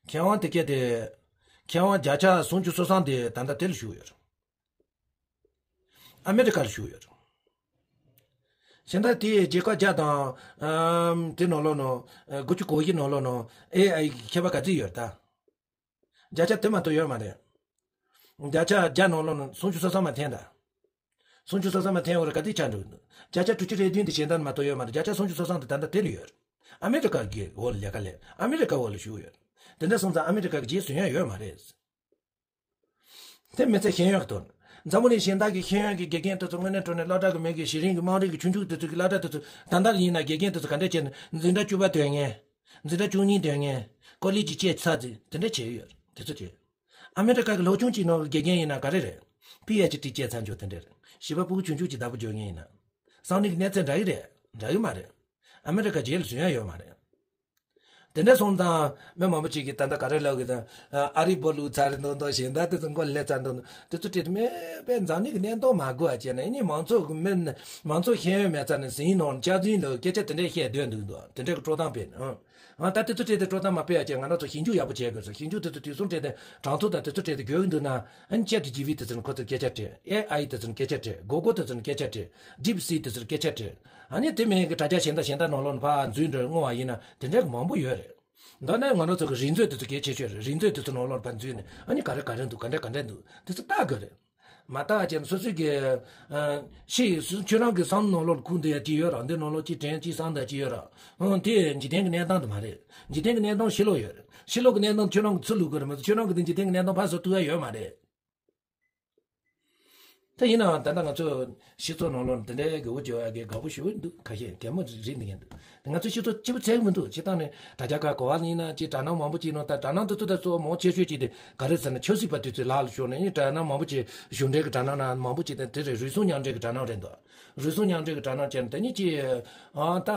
མཁས་དབང་དེ་གས་དེ། མཁས་དབང་བརྒྱ་ཆ་སུམ་ཅུ་སོ་གསུམ་དེ་ད་ལྟ་དེ་ལ་བཞུགས་ཡོད་རེད། ཨ་མེ་རི་ཀར་བཞུགས་ཡོད་རེད། གཞན་དག་དེའི་རྒྱལ་ཁབ་བརྒྱ་དང་། ཨམ། དེ་ནང་ལོགས་ནང་། དགུ་བཅུ་གོ་བཞི་ནང་ལོགས་ནང་ཨེ་ཨའི་གི་མཁས་པ་ག་ཚོད་ཡོད་རེད་ད། བརྒྱ་ཆ་དེ་མ་གཏོགས་ཡོད་མ་རེད། བརྒྱ་ཆ་བརྒྱ་ནང་ལོགས་ནས་སུམ་ཅུ་སོ་གསུམ་མ་འཐེན་ད། སུམ་ཅུ་སོ་གསུམ་མ་འཐེན་འོ་རེད་ག་དུས་ཆགས་འགྲོ་གི་འདུག་བརྒྱ་ཆ་དྲུག་ཅུ་རེ་བདུན་དེ་གཞན་དག་མ་གཏོགས་ཡོད་མ་རེད། བརྒྱ་ཆ་སུམ་ཅུ་སོ་གསུམ་དེ་ད་ལྟ་དེ་ལ་ཡོད་རེད། ཨ་མེ་རི་ཀ་གི་འོག་ལ་ལས་ཀ་ལས། ཨ་མེ་རི་ཀ་འོག་ལ་བཞུགས་ཡོད་རེད། དེ་འདྲ་སོང་ཙང་ཨ་མེ་རི་ཀ་གི་རྗེས་ཟུང་ཡ་ཡོད་མ་རེད། དེ་མི་ཚེ་ཤེས་ཡོན་གྱི་དོན། འཛམ་བུ་གླིང་གཞན་དག་གི་ཤེས་ཡོན་གྱི་དགེ་རྒན་དེ་ཚོ་དངོས་གནས་དྲང་གནས་སློབ་གྲྭ་གི་མི་གི་གཞི་རིམ་གྱི་དམངས་རིགས་ཀྱི་ཆུང་ཆུང་དེ་ཚོ་གི་སློབ་གྲྭ་དེ་ཚོ་ད་ལྟ་ཡིན་ན་དགེ་རྒན་དེ་ཚོ་ག་འདྲ་བྱས་ནས་འཛིན་གྲྭ་བཅུ་པ་དོན་མཁན། འཛིན་གྲྭ་བཅུ་གཉིས་དོན་མཁན། ཀོ་ལེ་ཇི་བཅས་ཚར་ཚེ་དེ་འདྲ་བྱས་ཡོད་རེད། དེ་ཚོ་བྱས། ཨ་མེ་རི་ཀ་གི་ལྷོ་ཆུང་གཅིག་ནང་གི་དགེ་རྒན་ཡིན་ན་ག་རེ་རེད། པི་ཨེཆ་ཌི་བཅས་ཚར་འཇོག་དེ་འདྲ་རེད། བྱིས་པ་ཕྲུ་གུ་ཆུང་ཆུང་གཅིག་བདག་པོ་འཇོག་མཁན་ཡིན་ན། སང་ནི་གི་གནས་ཚད་འདྲ་གི་རེད། འདྲ་གི་མ་རེད། ཨ་མེ་རི་ཀ་རྗེས་ལ་ཟུང་ཡ་ཡོད་མ་རེད། དེ་འདྲ་སོང་ཙང་མི་མང་པོ་ཅིག་གིས་ད་ལྟ་ག་རེ་ལབ་གི་དང་། ཨ་རི་སྦོ་ལུག་ཚར་རེད་འདུག་འདུག་གཞན་དག་དེ་ཚོ་མགོ་ལས་ཚར་འདུག་འདུག་དེ་ཚོ་བྲིས་ཏེ་མེད་པའི་འཛམ་གླིང་གི་གནས་སྟངས་མ་གོ་བ་བྱས་ནས་ཨ་ནི་མང་ཚོགས་ཀྱི་མི་མང་ཚོགས་ཤེས་ཡོན་མེད་ཙང་ནས་ཟིན་ནོར་སྐྱག་རྫུན་ལ་སྐད་ཆ་དེ་འདྲས་བཤད་སྡོད་འདུག་འདུག་དེ་འདྲས་ཀྱི་སྤྲོ་སྟངས་སྤེལ་ནས། ཨ་ད་དེ་ཚོ་བྲིས་ཏེ་སྤྲོ་སྟངས་མ་སྤེལ་ཡ་བྱས་ང་རང་ཚོ་ཞིབ་འཇུག་ཡག་པོ་བྱས་དགོས་སོ། ཞིབ་འཇུག་དེ་ཚོ་དུས་གསུམ་བྲིས་ཏེ་གྲངས་ཐོ་དང་དེ་ཚོ་བྲིས་ཏེ་དགོས་ཀྱི་འདུག་ན་ཨ་ནི་ཅེ་ཊི་ཇི་པི་ཊི་དེ་ཚོ་ནས་ཁོ་ཚོར་སྐད་ཆ་དྲིས། ཨེ་ཨའི་དེ་ཚོ་ནས་སྐད་ཆ་དྲིས། གུ་གལ་དེ་ཚོ་ནས་སྐད་ཆ་དྲིས། ཌིབ་སི་དེ་ཚོ་ནས་སྐད་ཆ་དྲིས། ཨ་ནི་དེ་མིན་གྱི་དྲ་རྒྱ་གཞན་དང་གཞན་དག་ནང་ལོགས་ནས་ཕར་འཛུལ་འགྲོ་བསྔོ་བ་ཡིན་ན་དེ་འདྲ་གི་མང་པོ་ཡོད་རེད། མདོར་ན་ང་རང་ཚོ་གི་རིག་མཛོད་དེ་ཚོ་གལ་ཆེ་ཤོས་རེད། རིག་མཛོད་དེ་ཚོ་ནང་ལོགས་ཕར་འཛུལ་ནས་ཨ་ནི་ག་རེ་ག་རེ་འདུག་ག་འདྲ་ག་འདྲ་འདུག་དེ་ཚོ་ལྟ་དགོས་རེད། མ་ལྟ་བ་བྱས་ན་སོ་སོའི་གི་ཨ་ཤེས་ཡོན་ཁྱོད་རང་གི་བསམ་ནང་ལོགས་ཁུག་འདི་ཡ་ཅི་ཡོད་ར། འདི་ནང་ལོགས་ཅི་དྲན་ཅི་བསམ་ད་ཅི་ཡོད་ར། ཨང་དེ་འཇིག་རྟེན་གི་གནས་སྟངས་དེ་མ་རེད། འཇིག་རྟེན་གི་གནས་སྟངས་ཕྱི་ལོགས་ཡོད་རེད། ཕྱི་ལོགས་གི་གནས་སྟངས་ཁྱོད་རང་གི་ཚུར་ལུས་དགོས་རེད་མ་གཏོགས་ཁྱོད་རང་གི་དེ་འཇིག་རྟེན་གི་གནས་སྟངས་ཕར་ཚུར་གཏུག་ཡ་ཡོད་མ་རེད། ད་ཡིན་ནའང་ད་ལྟ་ང་ཚོ་སྤྱི་ཚོགས་ནང་ལོགས་དེ་འདྲའི་གི་འུ་ཅོ་ཨ་གི་དགའ་པོ་ཞུ་གི་འདུག་ཁ་ཤས་གད་མོ་རིག་འདི་ངན་འདུག་ང་ཚོ་སྤྱི་ཚོགས་སྐྱིད་པོ་ཚད་མི་འདུག་སྤྱིར་བཏང་ནས་དྲ་རྒྱ་ཁག་ག་བ་ལ་ཡིན་ན་ཅིག་དྲ་སྣང་མང་པོ་ཅིག་ནང་ད་དྲ་སྣང་དེ་ཚོ་ད་གཙོ་བོ་མང་ཆེ་ཤོས་ཅིག་དེ་ག་རེ་ཟེར་ན་ཆབ་སྲིད་པ་དེ་ཚོའི་ལག་ལ་ཤོར་ནས་ཡིན། དྲ་སྣང་མང་པོ་ཅིག་གཞུང་འབྲེལ་གི་དྲ་སྣང་ན་མང་པོ་ཅིག་དང་དེ་རེད། རུལ་སུངས་མཉམ་འབྲེལ་གི་དྲ་སྣང་རེད་འདུག་རུལ་སུངས་མཉམ་འབྲེལ་གི་དྲ་སྣང་བྱས་ནས་དེ་ཉིད་ཀྱིས་ཨ་ད།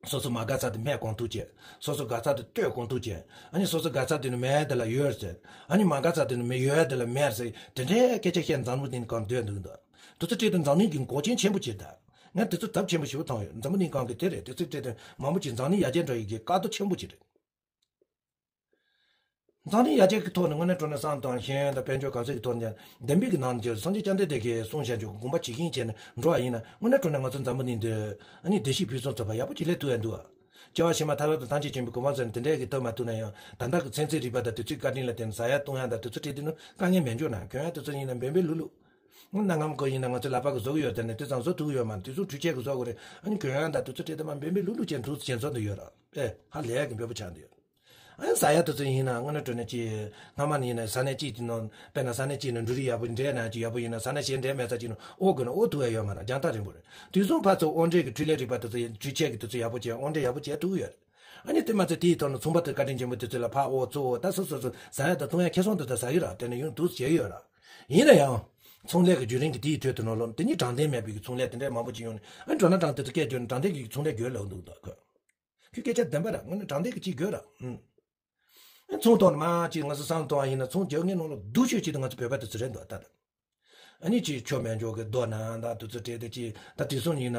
སོ་སོ་མ་དགའ་ཚར་དེ་སྨད་གང་ཐུབ་བྱས། སོ་སོ་དགའ་ཚར་དེ་བསྟོད་གང་ཐུབ་བྱས། ཨ་ནི་སོ་སོ་དགའ་ཚར་དེ་ནི་མེད་དེ་ལ་ཡོད་ཟེར། ཨ་ནི་མ་དགའ་ཚར་དེ་ནི་མེད་ཡོད་དེ་ལ་མེད་ཟེར། དེ་འདྲའི་སྐད་ཆ་བཤད་འཛམ་བུ་གླིང་གང་སྡོད་འདུག་འདུག་དེ་ཚོ་བྲིས་ཏེ་འཛམ་གླིང་གི་འགོག་རྐྱེན་ཆེན་པོ་བྱེད་ད། ང་དེ་ཚོ་ཚབས་ཆེན་པོ་ཞེ་པོ་མཐོང་ཡོད། འཛམ་བུ་གླིང་གང་གི་དེ་རེད། དེ་ཚོ་བྲིས་ཏེ་མང་པོ་ཅིག་འཛམ་གླིང་ཡར་རྒྱས་འགྲོ་ཡི་གི་དཀའ་སྡུག་ཆེན་པོ་ཅིག་རེད། འཛམ་གླིང་ཡར་རྒྱས་ཀྱི་ཐོག་ནས་དངོས་གནས་དྲང་གནས་བསམ་བཏང་ཤེས་ཡོན་དང་དཔལ་འབྱོར་གང་ཟག་གི་ཐོག་ནས་བདེན་པའི་གི་ནང་ནས་སངས་རྒྱས་བཅོམ་ལྡན་འདས་ཀྱིས་གསུངས་བཞག་རྒྱུ་དགོངས་པ་ཇི་བཞིན་བྱས་ནས་འགྲོ་བ་ཡིན་ན་དངོས་གནས་དྲང་གནས་ང་ཚོ་འཛམ་བུ་གླིང་འདི་ཨ་ནི་བདེ་སྐྱིད་ཕུན་སུམ་ཚོགས་པ་ཡག་པོ་ཅིག་སླེབས་ཐུབ་ཡ་འདུག་ཨ། སྐྱེ་བ་ཕྱི་མ་ཐར་པ་དང་ཐམས་ཅད་མཁྱེན་པའི་གོ་འཕང་ཟེར་ནས་དེ་འདྲའི་གི་ཐོབ་མ་ཐུབ་ན་ཡང་ད་ལྟ་གི་ཚན་རྩལ་རིག་པ་དང་དུས་ཚོད་བཀའ་དྲིན་ལ་བརྟེན་ནས་ཟ་ཡ་བཏུང་ཡ་དང་དུས་ཚོད་སྤྲད་དུས་ནི་དཀའ་ངལ་མེད་འཇོག་ན་གྱོན་ཡ་དུས་ཚོད་ཡིན་ན་འབེན་པའི་ལུག་ལུག་གནའ་སྔ་མོ་གོ་ཡིན་ན་ང་ཚོ་ལག་པ་གི་བཟོ་གི་ཡོད་དེ་ནས་དེ་ཙམ་བཟོ་ཐུབ་ཀྱི་ཡོད་མ་རེད། དུས་གསུམ་འཕྲུལ་ཆས་གི་བཟོ་དགོས་རེད། ཨ་ནི་གྱོན་ཡ་དང་དུས་ཚོད་སྤྲད་དུས་མ་འབེན་པའི་ལུག་ལུག་ཅན་འདུག་ཅན་བཟོ་འདུག་ཡོད་ར། ཨེ་ཧ་ལས་ཀྱི་འབེན་པོ་ཆགས་འདུག་ཡོད། ཨ་ནི་ཟ་ཡ་དེ་ཚོ་ཡིན་ན་དངོས་གནས་དྲང་གནས་ཀྱི་སྔ་མ་ནས་ཡིན་ན་ས་གནས་གཅིག་གི་ནང་དཔེར་ན་ས་གནས་གཅིག་ནས་འབྲུ་རིགས་ཡག་པོ་འདྲ་ན་ཅིག་ཡག་པོ་ཡིན་ན་ས་གནས་གཞན་འདྲ་མེད་ས་ཅིག་ནང་ཨོ་དགོས་ན་ཨོ་ཐུབ་ཡ་ཡོད་མ་རེད། རྒྱང་ཐག་རིང་པོ་རེད། དུས་གསུམ་ཕར་ཚུར་དབོར་འདྲེན་གྱི་འཕྲུལ་ལས་རིག་པ་དེ་ཚོ་ཡིན་འཕྲུལ་ཆས་ཀྱི་དེ་ཚོ་ཡག་པོ་བྱས་དབོར་འདྲེན་ཡག་པོ་བྱས་ཐུབ་ཀྱི་ཡོད་རེད། ཨ་ནི་དེ་མ་ཚད་དེའི་ཐོག་ནས་ཚོང་པ་དེ་བཀའ་དྲིན་ཆེན་པོ་དེ་ཚོ་ལ་ཕར་ཨོ་ཚུར་ཨོ་ད་སོ་སོ་སོ་ཟ་ཡ་དང་བཏུང་ཡ་ཁེ་བཟང་དེ་ཚོ་ཟ་གི་ར། དེ་ནས་ཡང་འདུག་བྱས་ཡོད་ར། ཡིན་ན་ཡང་ཚོང་ལས་ཀྱི་བརྒྱུད་རིམ་གྱི་དེའི་ཁྲོད་དུ་ནང་ལོགས་དེ་ཉིད་དྲང་བདེན་མེད་པའི་ཚོང་ལས་དེ་འདྲའི་མང་པོ་ཅིག་ཡོང་ནས་ཨ་ནི་འགྲོ་ན་དྲང་དེ་ཚོ་སྐད་བརྗོད་ནས་དྲང་བདེན་གྱི་ཚོང་ལས་དགོས་ལབ་འདུག་ད་ཁོས། ཁོའི་སྐད་ཆ་བདེན་པ་ར། དངོས་གནས་དྲང་བདེན་གྱི་ཅིག་དགོས་ར། ཨུམ། ཚོང་ཐོག་ནས་མ་ཅིག་ང་ཚོ་བསམ་བཏང་བ་ཡིན་ན་ཚོང་རྒྱག་མཁན་ནང་ལོགས་སྡུག་ཤོས་ཅིག་དེ་ང་ཚོ་བོད་པ་དེ་ཚོ་རེད་འདུག་ད། ཨ་ནི་ཅིག་ཆོ་མེད་འཇོག་གི་རྡོ་ན་ད་དུས་ཚོད་སྤྲད་དེ་ཅིག་ད་དུས་སང་ཡིན་ན་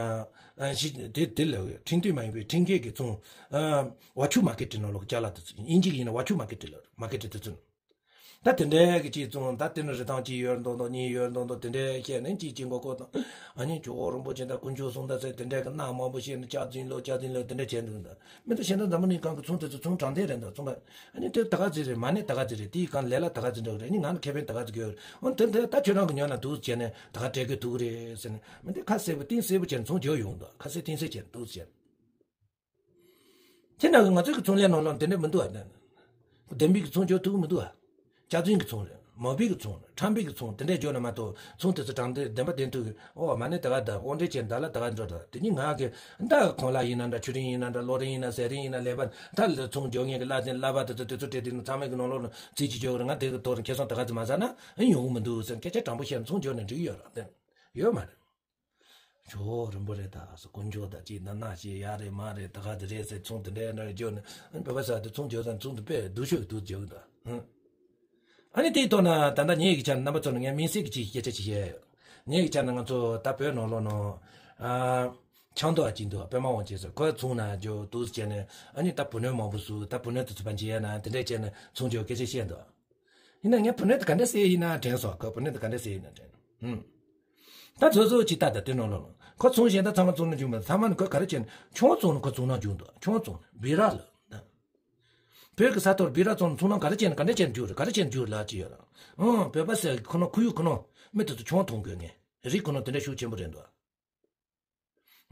ཨ་ཞིག་དེ་དེ་ལ་ཁྲིན་ཏུའུ་མ་ཡིན་པའི་ཁྲིན་ཀེ་གི་ཚོང་ཨ་ཝ་ཆུ་མ་ཀེ་ཊི་ནང་ལོགས་ཅ་ལག་དེ་ཚོ་དབྱིན་ཇི་གི་ཡིན་ན་ཝ་ཆུ་མ་ཀེ་ཊི་ལ་མ་ཀེ་ཊི་དེ་ཚོ། ད་དེ་འདྲའི་གི་ཅིག་བཙོང་ད་དེ་ནི་རི་ཐང་གཅིག་ཡོད་མདོག་མདོག་གཉིས་ཡོད་མདོག་མདོག་དེ་འདྲའི་བཤད་ནས་གཅིག་གཅིག་མགོ་སྐོར་དང་། ཨ་ནི་ཇོ་བོ་རིན་པོ་ཆེ་དང་དཀོན་མཆོག་གསུམ་དང་ཟེར་དེ་འདྲའི་གི་གནག་མང་པོ་བཤད་ནས་སྐྱག་རྫུན་ལོ་སྐྱག་རྫུན་ལོ་དེ་འདྲ་བྱས་འདུག་ད་མི་འདུག་གཞན་དག་འཛམ་བུ་གླིང་གང་གི་ཚོང་དེ་ཚོ་ཚོང་དྲང་བདེན་རེད་འདུག་ཚོང་པ། ཨ་ནི་དེ་ད་ག་ཚོད་རེད། མ་ཎི་ད་ག་ཚོད་རེད། དེའི་གང་ལས་སླ་ད་ག་ཚོད་འདྲ་རེད། ཨ་ནི་ང་ལ་ཁེ་ཕན་ད་ག་ཚོད་དགོས་རེད། འོ་དེ་འདྲ་ད་ཁྱོད་རང་གི་ཉོ་ན་འདུག་བྱས་ནས་ད་ག་སྤྲད་དགོས་ཐུག་གི་རེད་ཟེར་ནས་མི་འདུག་ཁ་གསལ་པོ་གཏིང་གསལ་པོ་བྱས་ནས་ཚོང་རྒྱག་ཡོང་འདུག་ཁ་གསལ་གཏིང་གསལ་བྱས་ནས་འདུག་བྱས། དེ་ནང་གི་ང་ཚོའི་གི་ཚོང་ལས་ནང་ལོགས་དེ་འདྲ་མི་འདུག་ཨ། བདེན་པའི་གི་ཚོང་རྒྱག་ཐུབ་ཀྱི་མི་འདུག་ཨ། སྐྱག་རྫུན་གི་ཚོང་རེད། མ་བུའི་གི་ཚོང་རེད། ཁྲམ་པའི་གི་ཚོང་དེ་འདྲ་རྒྱག་ན་མ་གཏོགས་ཚོང་དེ་ཚོ་དྲང་བདེན་བདེན་པ་བདེན་ཐུབ་གི། ཨོ་མ་ཎི་ད་ག་ད་དབོར་འདྲེན་བྱས་ད་ལ་ད་ག་འགྲོ་ད་དེ་ཉིད་ང་གི་ད་གོང་ལ་ཡིན་ན་འདྲ་ཆོས་རིན་ཡིན་ན་འདྲ་གློག་རིན་ཡིན་ན་ཟས་རིན་ཡིན་ན་ལས་པ་ད་ལ་ཚོང་རྒྱག་མཁན་གི་བླ་ཆེན་བླ་པ་དེ་ཚོ་དེ་ཚོ་སྤྲད་དེ་ནི་ཚང་མའི་གི་ནང་ལོགས་ལ་རྩིས་ཀྱི་རྒྱག་གི་རེད། ང་དེ་གི་ཐོག་ནས་ཁེ་བཟང་ད་ག་ཚོད་མ་ཟ་ན་ཨེ་ཡོང་གི་མི་འདུག་ཟེར་སྐད་ཆ་དྲང་པོ་བཤད་ན་ཚོང་རྒྱག་ནས་འགྲིག་གི་ཡོད་ར། དེ་ཡོད་མ་རེད། ཇོ་བོ་རིན་པོ་ཆེ་དང་དཀོན་མཆོག་དང་ཅིག་ན་ན་ཞིག་ཡ་རེད་མ་རེད་ད་ག་དེ་རེད་ཟེར་ཚོང་དེ་འདྲའི་འདྲ་བརྗོད་ནས་བོད་པ་ས་དེ་ཚོང་བརྗོད་ཙང་ཚོང་དེ་དཔེ་སྡུག་ཤོས་སྡུག་བརྗོད་གི་འདུག་ཨ་ནི་དེའི་ཐོག་ན་ད་ལྟ་ངེད་ཀྱི་ཆ་ནས་རྣམ་པ་ཚོ་ནས་ངས་མིང་སྲིང་གི་ཅིག་སྐད་ཆ་ཅིག་བཤད་ཡོད། ངེད་ཀྱི་ཆ་ནས་ང་ཚོ་ད་བོད་ནང་ལོགས་ནང་ཨ་ཆང་ཐོག་ཅིག་འདུག་པད་མ་དབང་ཆེན་ཟེར་ཁོ་ཚོང་ན་འཇོག་འདུག་བྱས་ནས་ཨ་ནི་ད་བུ་སྣོད་མང་པོ་བཟོ་ད་བུ་སྣོད་དེ་ཚོ་ཕན་ཆེ་ཡ་ན་དེ་འདྲས་བྱས་ནས་ཚོང་འཇོག་སྐད་ཆ་བཤད་འདུག་ཡིན་ན་ངས་བུ་སྣོད་དེ་ག་འདྲ་ཟེར་ཡིན་ན་དྲན་སོང་། ཁོས་བུ་སྣོད་དེ་ག་འདྲ་ཟེར་ཡིན་ན་དྲན། ཧུམ། ད་ཚོད་ཚོད་ཅིག་ལྟ་ད་དེ་ནང་ལོགས་ལ་ཁོ་ཚོང་གཞན་དག་ཚང་མ་བཙོང་ན་འཇུག་མ་ཚང་མ་ནི་ཁོ་ག་རེ་བྱས་ན་ཆང་བཙོང་ན་ཁོ་བཙོང་ན་འཇུག་འདུག་ཆང་བཙོང་ན་བི་ར་ལ་ད། བོད་ཀྱི་ས་ཐོག་སྦི་རག་བཙོང་ཚོང་ལམ་ག་རེ་བྱས་ནས་ག་འདྲ་བྱས་ནས་རྒྱུག་རེད། ག་རེ་བྱས་ནས་རྒྱུག་རེད་ལབ་ཀྱི་ཡོད་རེད། ཨང་། བོད་པ་ཟེར་ཁོ་ན་ཁོར་ཡུག་ཁོ་ན་མི་དེ་ཚོ་ཆང་འཐུང་དགོས་ངེས་རིགས་ཁོ་ན་དེ་འདྲ་ཤུགས་ཆེན་པོ་རེད་འདུག་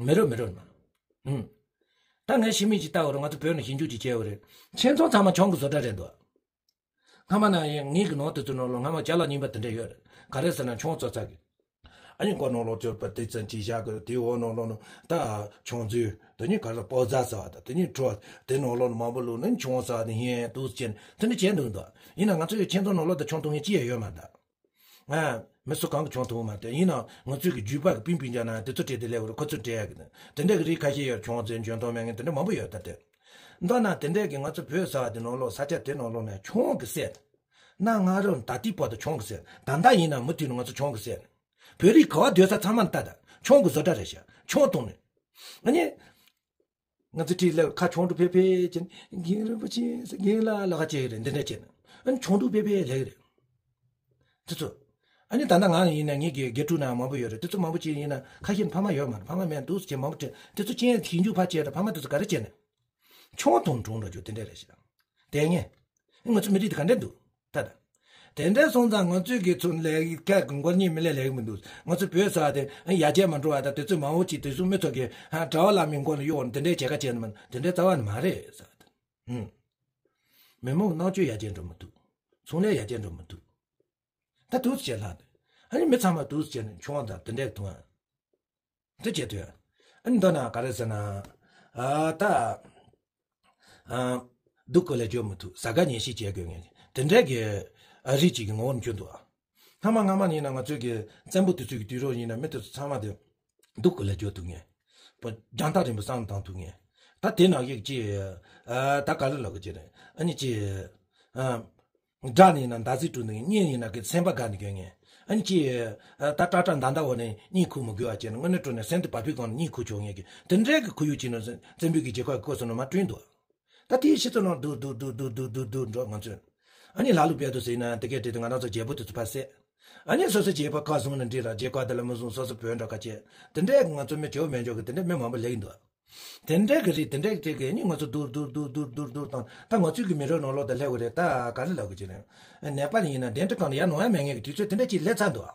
མི་རུང་མི་རུང་མ། ཨུམ། ད་ངས་ཤི་མིན་ཅིག་ལྟ་བ་རེད། ང་ཚོ་བོད་ནས་ཞིབ་འཇུག་ཅིག་བྱས་པ་རེད། ཁྱིམ་ཚང་ཚང་མ་ཆང་གི་བཟོ་གྲྭ་རེད་འདུག་སྔ་མ་ན་ཡང་ངེད་ཀྱི་ནང་དེ་ཚོ་ནང་ལོགས་སྔ་མ་ཅ་ལག་རྙིང་པ་དེ་འདྲ་ཡོད་རེད། ག་རེ་ཟེར་ན་ཆང་བཙོ་ཚར་གི། ཨ་ནི་མགོ་ནང་ལོགས་བཙོས་པ་དེ་ཙམ་ཅིག་བཞག་གི། དེའི་འོག་ནང་ལོགས་ནང་ད་ཆང་མཛོད། དེ་ནི་ག་རེ་པོ་ཛ་ཟེར་བ་དང་། དེ་ནི་གྲོ། དེ་ནང་ལོགས་ནང་མང་པོ་བླུགས་ནས་ཆང་ཟ་ནི་ཧན་དུ་ཅན་དེ་འདྲ་བྱས་འདུག་འདུག་ཡིན་ན་ང་ཚོ་ཡི་ཁྱིམ་ཚང་ནང་ལོགས་དང་ཆང་འཐུང་མཁན་ཅི་ཡང་ཡོད་མ་རེད། ང་མི་སུ་གང་གི་ཆང་འཐུང་མ་རེད། ཡིན་ན་ང་ཚོའི་གི་རྒྱུད་པ་གི་པིན་པིན་ཅ་ན་དེ་ཚོ་སྤྲད་དེ་ལས་བར་ཁོ་ཚོ་སྤྲད་ཡ་གི་ནི་དེ་འདྲ་གི་རིགས་ཁ་ཤས་ཡོད། ཆང་ཟེར་འཇོན་ཐང་མེད་མཁན་དེ་འདྲ་མང་པོ་ཡོད་ད་དེ། མདོར་ན་དེ་འདྲ་གི་ང་ཚོ་བོད་ཟེར་བ་དེ་ནང་ལོགས་ས་ཆ་དེ་ནང་ལོགས་ནས་ཆང་གི་ཟས། གནའ་སྔ་རབས་ད་ལྟའི་བར་དུ་ཆང་གི་ཟས། ད་ལྟ་ཡིན་ན་མུ་མཐུད་ནས་ང་ཚོ་ཆང་གི་ཟས། བོད་རིགས་ག་བ་སྡོད་ས་ཚང་མ་ལྟ་ད་ཆང་གི་བཟོ་གྲྭ་རེད་ཤག་ཆང་འཐུང་ནས། ཨ་ནི། ང་ཚོ་ཁྲིད་ལ་ཁ་ཆང་དུ་ཕེ་ཕེ་བྱས་ནས་རྒན་རིན་པོ་ཆེ་ཟེར། རྒན་ལགས་ལགས་ཁ་བྱེད་ཀྱི་རེད། འདི་འདྲ་བྱས་ནས་ཨ་ནི་ཆང་དུ་ཕེ་ཕེ་ལས་ཀྱི་རེད། དེ་ཚོ། ཨ་ནི་ད་ལྟ་ང་ཡིན་ན་ངེད་ཀྱི་དགེ་ཕྲུག་ནང་མང་པོ་ཡོད་རེད། དེ་ཚོ་མང་པོ་ཅིག་ཡིན་ན་ཁ་ཤས་ཕ་མ་ཡོད་མ་རེད། ཕ་མ་མེད་འདུག་ཟེར་བྱས་མང་པོ་བྲིས། དེ་ཚོ་ཅན་ཞིབ་འཇུག་ཕར་བྱས་རེད། ཕ་མ་དེ་ཚོ་ག་རེ་བྱས་ནས་ཆང་འཐུང་འགྲོ་འགྲོ་རྒྱུ་དེ་འདྲ་རེད་ཤག་དེ་ངས་ང་ཚོ་མི་རིགས་དེ་ག་འདྲ་འདུག་ད་ལྟ། དེ་འདྲ་སོང་ཙང་ང་ཚོས་ཀྱི་ཚུར་ལས་ཀ་གི་མགོ་གཉིས་མི་ལས་ལས་ཀྱི་མི་འདུག་ང་ཚོ་བོད་ཟེར་བ་དེ་ཡར་རྒྱས་མ་འགྲོ་བ་དང་། དེ་ཚོས་མང་བོ་ཅིག་དེ་ཚོ་མི་ཚོ་གི་གྲྭ་བ་བླ་མའི་མགོ་ལ་གཡོག་དེ་འདྲའི་བྱེད་ཀ་བྱས་ནས་མ། དེ་འདྲའི་རྩ་བ་ནས་མ་རེད་ཟེར་བ་དེ། ཧུམ། མི་མང་རྣམ་དཔྱོད་ཡར་རྒྱས་འགྲོ་མི་ཐུབ། ཚོང་ལས་ཡར་རྒྱས་འགྲོ་མི་ཐུབ། ད་དུས་སུ་བྱས་ལྷག་དེ། ཨ་ནི་མི་ཚང་མ་དུས་སུ་བྱས་ནས་ཆུང་བ་དང་དེ་འདྲའི་དུང་བ། འདི་བྱེད་དུས། ཨ་ནི་མདོར་ན་ག་རེ་ཟེར་ན། ཨ་ད། ཨ། སྡུག་གུ་ལས་འཇོག་མི་ཐུབ། ཟ་དགའ་ཉལ་ཤེས་བྱེད་དགོས་ངེས་དེ་འདྲའི་གི། ཨ། རིགས་གཅིག་གི་ངོ་བོར་གྱུར་འདུག་སྔ་མ་སྔ་མ་ཡིན་ན་ང་ཚོའི་གི་བཙན་པོ་དེ་ཚོའི་གི་དུས་རབས་ཡིན་ན་མི་དེ་ཚོ་ཚང་མ་དེ་སྡུག་གུ་ལས་འཇོག་ཐུབ་ངེས། པོ་རྒྱང་ཐག་རིང་པོ་བསམ་བཏང་ཐུབ་ངེས། ད་དེ་ནང་བཞིན་གྱི། ཨ། ད་ག་རེ་ལབ་དགོས་ཀྱི་རེད། ཨ་ནི་ཅི། ཨ། དགྲ་ནི་ཡིན་ན་མདའ་རྩེ་དཀྲུག་ནི། གཉེན་ཡིན་ན་གི་སེམས་པ་དགའ་ནི་དགོས་ངེས། ཨ་ནི་ཅི། ད་ཏག་ཏག་མདའ་མདའ་འོག་ནས་གཉིད་ཁུག་མི་དགོས་པ་བྱས་ནས་དངོས་གནས་དྲང་གནས་སེམས་དེ་བ་ཕུའི་སྒང་ནས་གཉིད་ཁུག་ཆོག་ངེས་ཀྱི་དེ་འདྲའི་གི་ཁོར་ཡུག་ཅིག་ནང་བཙན་པོའི་གི་རྒྱལ་ཁབ་ཀྱི་སྐོར་སོང་ནས་མར་བསྐྲུན་འདུག་ད་དེའི་ཕྱི་ཚུལ་ནང་སྡུག་སྡུག་སྡུག་སྡུག་སྡུག་སྡུག་འགྲོ་ང་ཚོས། ཨ་ནི་ལ་ལུ་བལ་དུ་ཟེར་ན་དེ་གས་བྲིས་ཏེ་ང་རང་ཚོ་རྒྱལ་པོ་དེ་ཚོ་ཕར་བསད། ཨ་ནི་སོ་སོ་རྒྱལ་པོ་ཁ་བཟུང་ནས་འདྲི་ར་རྒྱལ་ཁབ་དེ་ལ་མི་བཟུང་སོ་སོ་བོད་འགྲོ་ཁ་བྱས། དེ་འདྲའི་གི་ང་ཚོ་མི་བྱེད་མི་འཇོག་གི་དེ་འདྲའི་མི་མང་པོ་ལེགས་འདུག་དེ་འདྲའི་གི་རིགས་དེ་འདྲའི་གི་རིགས་ཀྱི་ནི་ང་ཚོ་སྡུག་སྡུག་སྡུག་སྡུག་སྡུག་སྡུག་དང་། ད་ང་ཚོའི་གི་མི་རོ་ནང་ལོགས་དང་ལྷེ་བ་རེད། ད་ག་རེ་ལབ་དགོས་ཀྱི་རེད། ནད་པ་ཡིན་ན་གདན་ཁྲི་སྒང་ལ་ཡར་ནང་ཡར་མེད་མཁན་གི་དུས་ཚོད་དེ་འདྲ་ཅིག་སླེབས་ཚར་འདུག་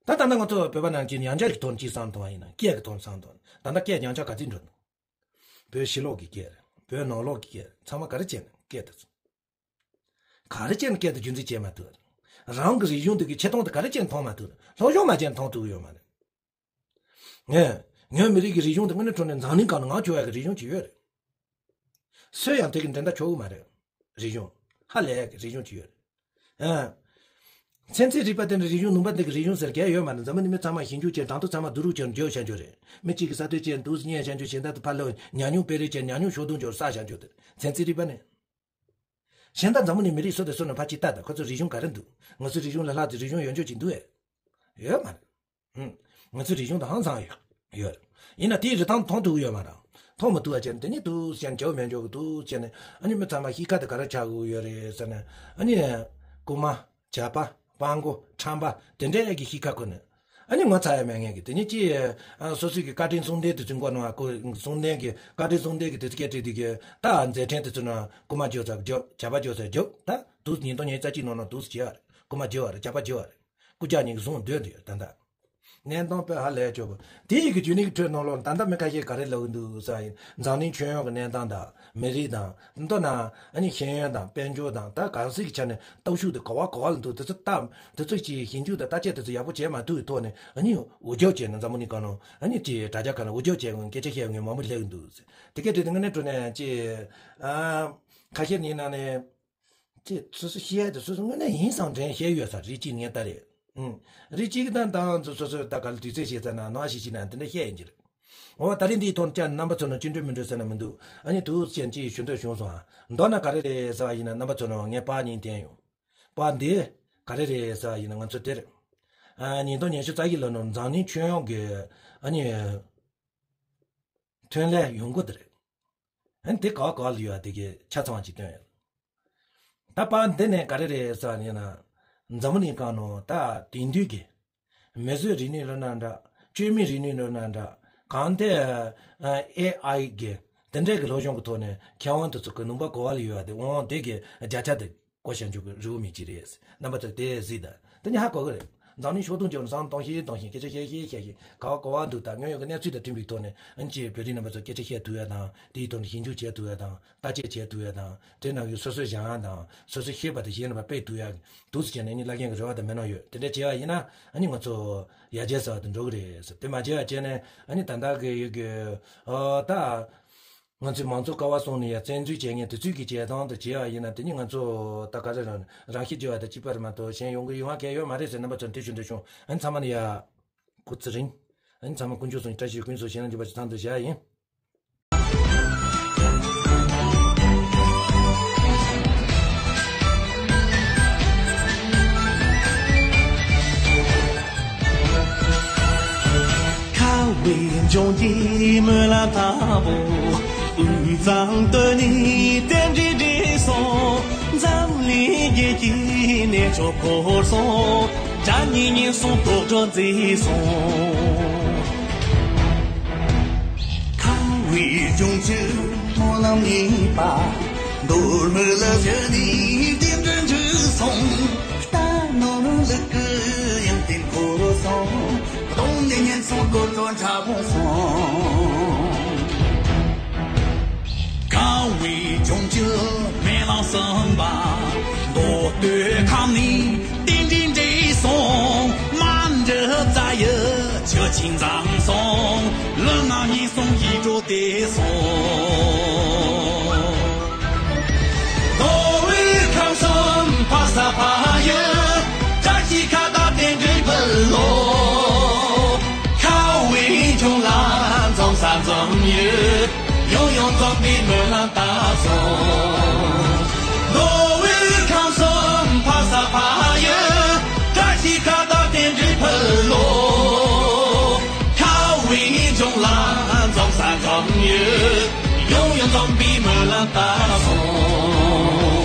ད་ད་ལྟ་ང་ཚོ་བོད་པ་རྣམས་ཀྱིས་ཡང་བསྐྱར་གྱི་ཐོག་ནས་ཅིག་བསམ་བཏང་བ་ཡིན་ན། སྐད་ཀྱི་ཐོག་ནས་བསམ་བཏང་། ད་ལྟ་སྐད་ཡང་བསྐྱར་ག་ཚོད་འགྲོ་འདུག་བོད་ཕྱི་ལོགས་ཀྱི་སྐད་རེད། བོད་ནང་ལོགས་ཀྱི་སྐད་རེད། ཚང་མ་ག་རེ་བྱས་ནས་སྐད་དེ་ཚོ། ག་རེ་བྱས་ནས་སྐད་དེ་རྒྱུན་འཛིན་བྱས་མ་ཐུབ། རང་གི་རིག་གཞུང་དེ་གི་ཆེ་མཐོང་དེ་ག་རེ་བྱས་ནས་མཐོང་མ་ཐུབ། སློབ་སྦྱོང་མ་བྱས་ནས་མཐོང་ཐུབ་ཡོད་མ་རེད། ངས། ངའི་མི་རིགས་ཀྱི་རིག་གཞུང་དེ་དངོས་གནས་དྲང་གནས་འཛམ་གླིང་སྒང་ལ་ངར་ཆེ་བ་གི་རིག་གཞུང་ཅིག་ཡོད་རེད། སུས་ཡང་དེ་གི་འགྲན་ཟླ་ཆོག་གི་མ་རེད། རིག་གཞུང་། ཧ་ལས་ཀྱི་རིག་གཞུང་ཅིག་ཡོད་རེད། ཨ། ཚན་རྩལ་རིག་པ་དེ་འདྲ་རིག་གཞུང་ནུས་པ་འདི་གི་རིག་གཞུང་ཟེར་གྱི་ཡོད་མ་རེད། འཛམ་བུ་གླིང་མི་ཚང་མ་ཞིབ་འཇུག་བྱས། གྲངས་ཐོ་ཚང་མ་བསྡུ་རུབ་བྱས་འཇོག་བྱ་རྒྱུ་རེད། མི་གཅིག་གིས་ས་ཐོས་བྱས་འདུག་སེ་བརྙན་བྱ་རྒྱུ། གཞན་དག་ཏུ་ཕར་ལོག་ཉམས་མྱོང་སྤེལ་རེས་བྱས་ཉམས་མྱོང་ཕྱོགས་བསྡོམས་འཇོག་བསགས་བྱ་རྒྱུ་དེ་ཚན་རྩལ་རིག་པ་ནི། གཞན་དག་འཛམ་བུ་གླིང་མི་རིགས་སུ་དང་སུ་ནས་ཕར་ཅིག་ལྟ་དང་། ཁོ་ཚོ་རིག་གཞུང་ག་རེ་འདུག་ང་ཚོའི་རིག་གཞུང་ལས་ལྷག་ཏུ་རིག་གཞུང་ཡོད་འཇོག་ཅིག་འདུག་ཨེ། ཡོད་མ་རེད། ཧུམ། ང་ཚོའི་རིག་གཞུང་དང་ཧང་སང་ཡོད། ཡོད། ཡིན་ན་དེའི་རིན་ཐང་མཐོང་ཐུབ་ཡོད་མ་རེད། མཐོང་མི་ཐུབ་པ་བྱས་ནས་དེ་ནས་འདུག་སེ་བྱས་ནས་བྱེད་པ་མེད་འཇོག་གི་འདུག་བྱས་ནས། ཨ་ནི་མི་ཚང་མ་གཤིས་ཀ་དེ་ག་རེ་ཆགས་ཀྱི་ཡོད་རེད་ཟེར་ན། ཨ་ནི། རྐུན་མ། ཇག་པ། སྤྲང་པོ། ཁྲམ་པ། དེ་འདྲའི་གི་གཤིས་ཀ་ཁོ་ནས། ཨ་ནི་ངོ་ཚ་ཡ་མེད་མཁན་གྱི་དེ་ནས་ཅི། ཨ། སོ་སོའི་གི་བཀའ་དྲིན་གསུང་བདེ་དེ་ཚོའི་མགོ་ནང་ཁོ་གསུང་བདེ་གི་བཀའ་དྲིན་གསུང་བདེ་གི་དེ་ཚོ་སྐད་བྲིས་དེ་གི་ད་མཛད་འཕྲིན་དེ་ཚོ་ནང་རྐུན་མ་འཇོག་ས་འཇོག་ཇག་པ་འཇོག་ས་འཇོག་ད་དུས་ཉིས་སྟོང་ཉི་ཤུ་རྩ་གཅིག་ནང་ན་དུས་སུ་བྱེད་ཡ་རེད། རྐུན་མ་འཇོག་ཡ་རེད། ཇག་པ་འཇོག་ཡ་རེད། རྐུ་ཇག་གཉིས་ཀྱི་ཟུང་སྡོད་འདི་ཡོད་ད་ལྟ། གནས་སྟངས་དཔེ་ཧ་ལས་སྐྱོ་པོ། དེ་ཡི་གི་རྒྱུན་ལས་ཀྱི་ཁྲོད་ནང་ལོགས་ད་ལྟ་མི་ཁ་ཤས་ག་རེ་ལབ་གི་འདུག་ཟེར་ཡིན། འཛམ་གླིང་ཁྱོན་ཡོངས་ཀྱི་གནས་སྟངས་དང་མི་རིགས་དང་། མདོར་ན་ཨ་ནི་ཤེས་ཡོན་དང་དཔལ་འབྱོར་དང་། ད་གང་ཟག་གི་ཆ་ནས་སྟོབས་ཤུགས་དེ་ག་བ་ག་བ་ལ་འདུག་དེ་ཚོ་ལྟ། དེ་ཚོ་ཅིག་ཞིབ་འཇུག་དང་བརྟག་དཔྱད་དེ་ཚོ་ཡག་པོ་བྱས་མ་ཐུབ་པའི་ཐོག་ནས། ཨ་ནི་འུར་སྒྱོག་བྱས་ནས་འཛམ་བུ་གླིང་སྒང་ནང་ཨ་ནི་ཅིག་དྲ་རྒྱ་སྒང་ལ་འུར་སྒྱོག་བྱས། སྐད་ཆ་བཤད་མཁན་མང་པོ་སླེབས་ཀྱི་འདུག་ཟེར། དེ་སྐད་དེ་དེ་དངོས་གནས་དྲང་གནས་ཅིག་ཨ། ཁ་ཤས་ནི་ནང་ནས། ཅེས་སོ་སོ་བཤད་ཡ་དེ་སོ་སོ་དངོས་གནས་ཡིན་བསམ་དྲན་བཤད་ཡོད་ས་རེད། གཅིག་ངས་ལྟ་རེད། ཨང་། རེད། གཅིག་དང་དང་སོ་སོ་ད་ག་ལ་དུས་ཚོད་བཤད་ས་ན་ནང་ཞིག་ཞིག་ན་དེ་འདྲ་བཤད་ཡིན་གྱི་རེད། འོ་ད་རེས་འདིའི་ཐོག་ནས་ཀྱང་རྣམ་པ་ཚོ་ནང་ཅི་འགྲོ་མི་འགྲོ་ཟེར་ན་མི་འདུག་ཨ་ནི་དུས་ཚོད་ཅིག་ཞུ་འདོད་བྱུང་སོང་ཨ། མདོར་ན་ག་རེ་རེད་ཟེར་བ་ཡིན་ན། རྣམ་པ་ཚོ་ནང་ངས་པར་གཉིས་བསྟན་ཡོང་། པར་འདི་ག་རེ་རེད་ཟེར་བ་ཡིན་ན། ང་ཚོ་དེར། ཨ། ཉིས་སྟོང་ཉི་ཤུ་རྩ་བཞི་ལོ་ནང་འཛམ་གླིང་ཁྱོན་ཡོངས་ཀྱི་ཨ་ནི། ཐོན་ལས་ཡོང་སྒོ་དེ་རེད། ཨ་ནི་དེ་ག་བ་ག་བ་ལ་ཡོད་པ་དེ་གི་ཆ་ཚང་བ་ཅིག་སྟོན་ཡོད། ད་པར་འདི་ནས་ག་རེ་རེད་ཟེར་བ་ཡིན་ན། འཛམ་བུ་གླིང་སྒང་ནང་ད་དེང་དུས་ཀྱི་མིས་བཟོས་རིག་ནུས་ལབ་ན་འདྲ། བཅོས་མིན་རིག་ནུས་ལབ་ན་འདྲ། གང་དེ་ཨེ་ཨའི་གི་ དེ་འདྲའི་གི་སློབ་སྦྱོང་གི་ཐོག་ནས་མཁས་དབང་དེ་ཚོ་གི་ལུང་པ་གོ་བ་ལ་ཡོད་པ་དེ་དབང་དེ་གི་བརྒྱ་ཆ་དེ་བཀོད་བྱ་འཇུག་གི་རི་བོ་མི་གཅིག་རེད། རྣམ་པ་ཚོ་དེ་གཟིགས་དང་། དེ་ནི་ཧ་གོ་གི་རེད། འཛམ་གླིང་ཕྱོགས་སྟོང་ཅིག་ནས་བསམ་བློ་གཏོང་ཤེས་གཏོང་ཤེས། སྐད་ཆ་བཤད་ཤེས་བཤད་ཤེས། ག་བ་གོ་བ་འདུག་དང་། དངོས་ཡོད་ཀྱི་གནས་ཚུལ་དང་མཐུན་པའི་ཐོག་ནས་ཨ་ནི་ཅིག་བོད་རིགས་རྣམ་པ་ཚོ་སྐད་ཆ་བཤད་ཐུབ་ཡ་དང་། དེའི་ཐོག་ནས་ཞིབ་འཇུག་བྱེད་ཐུབ་ཡ་དང་། བརྟག་དཔྱད་བྱེད་ཐུབ་ཡ་དང་། དེ་ནང་གི་སོ་སོས་སྦྱང་ཡ་དང་། སོ་སོས་ཤེས་པ་དང་ཤེས་ནུས་པ་སྤེལ་ཐུབ་ཡ་འདུག་སེ་བྱས་ནས་ཨ་ནི་བླ་རྒན་གྱི་རེ་བ་དང་མི་སྣང་ཡོད། དེ་འདྲ་བྱས་པ་ཡིན་ན་ཨ་ནི་ང་ཚོ་ཡར་རྒྱས་ཟེར་བ་དེ་འགྲོ་གི་རེད་ཟེར། དེ་མ་བྱས་པ་བྱས་ནས་ཨ་ནི་ད་ལྟ་གི་ཡོད་གི་ཨོ་ད། ང་ཚོས་མང་གཙོ་ཀ་བ་སོང་ནས་ཡ་བཙན་འཛུལ་བྱེད་མཁན་དེ་ཚོས་ཀྱི་བྱེད་སྟངས་དེ་བྱས་པ་ཡིན་ན། དེ་ནི་ང་ཚོ་ད་ག་རེ་རང་རང་ཤེད་བརྗེ་བ་དང་གཅིག་པ་རེད་མ་གཏོགས་གཞན་ཡོང་གི་ཡོང་བ་གལ་ཡོད་མ་རེད་ཟེར། རྣམ་པ་ཚོར་འགྲེལ་ཞུ་འདི་བྱུང་། ཨ་ནི་ཚང་མ་ལ་ཡ་སྐུ་ཚེ་རིང་། ཨ་ནི་ཚང་མ་དཀོན་མཆོག་གསུམ་གྱི་བཀྲ་ཤིས་ཀུན་སྩལ་བྱས་ན་འགྲིག་པ་ཞིག་ཐང་དུ་བཞག་ཡིན། ཁ་བའི་ལྗོངས་ཀྱི་སྨོན་ལམ་དང་པོ། དབུས་གཙང་སྟོད་ནས་རྟེན་འབྲེལ་འགྲིག་སོང་། འཛམ་གླིང་རྒྱལ་གྱི་གནས་མཆོག་བསྐོར་སོང་། དགྲ་གཉེན་ཉེན་སོང་། དུག་སྦྲུལ་འཛིན་སོང་། ཁ་བའི་ལྗོངས་ཀྱི་སྨོན་ལམ་གཉིས་པ། མདོ་སྨད་ལ་བཞུགས་ནས་རྟེན་འབྲེལ་འགྲིག་སོང་། རྟ་ནོར་ལུག་གི་ཡོན་ཏན་འཁོར་སོང་། གདོང་ནས་ཉེན་སོང་། དུག་སྦྲུལ་ཁྲ་བོ་སོང་། ཁ་བའི་ལྗོངས་ཀྱི་སྨོན་ལམ་གསུམ་པ། མདོ་སྟོད་ཁམས་ནས་རྟེན་འབྲེལ་འགྲིག་སོང་། རྨ་འབྲི་རྩ་ཡི་ཆུ་ཆེན་འཛོམས་སོང་། ལུས་ངག་ཉེན་སོང་། ཡིད་འགྲོ་བདེ་སོང་། མདོ་དབུས་ཁམས་གསུམ་ཕ་ས་ཕ་ཡུལ། བཀྲ་ཤིས་ཁ་བརྡ་རྟེན་འབྲེལ་ཕུལ་ལོ། ཁ་བའི་ལྗོངས་ལ་འཛོམས་ས་འཛོམས་ཡུལ། ཡང་ཡང་འཛོམས་པའི་སྨོན་ལམ་བཏབ་སོང་། མདོ་དབུས་ཁམས་གསུམ་ཕ་ས་ཕ་ཡུལ། བཀྲ་ཤིས་ཁ་བརྡ་རྟེན་འབྲེལ་ཕུལ་ལོ། ཁ་བའི་ལྗོངས་ལ་འཛོམས་ས་འཛོམས་ཡུལ། ཡང་ཡང་འཛོམས་པའི་སྨོན་ལམ་བཏབ་སོང་།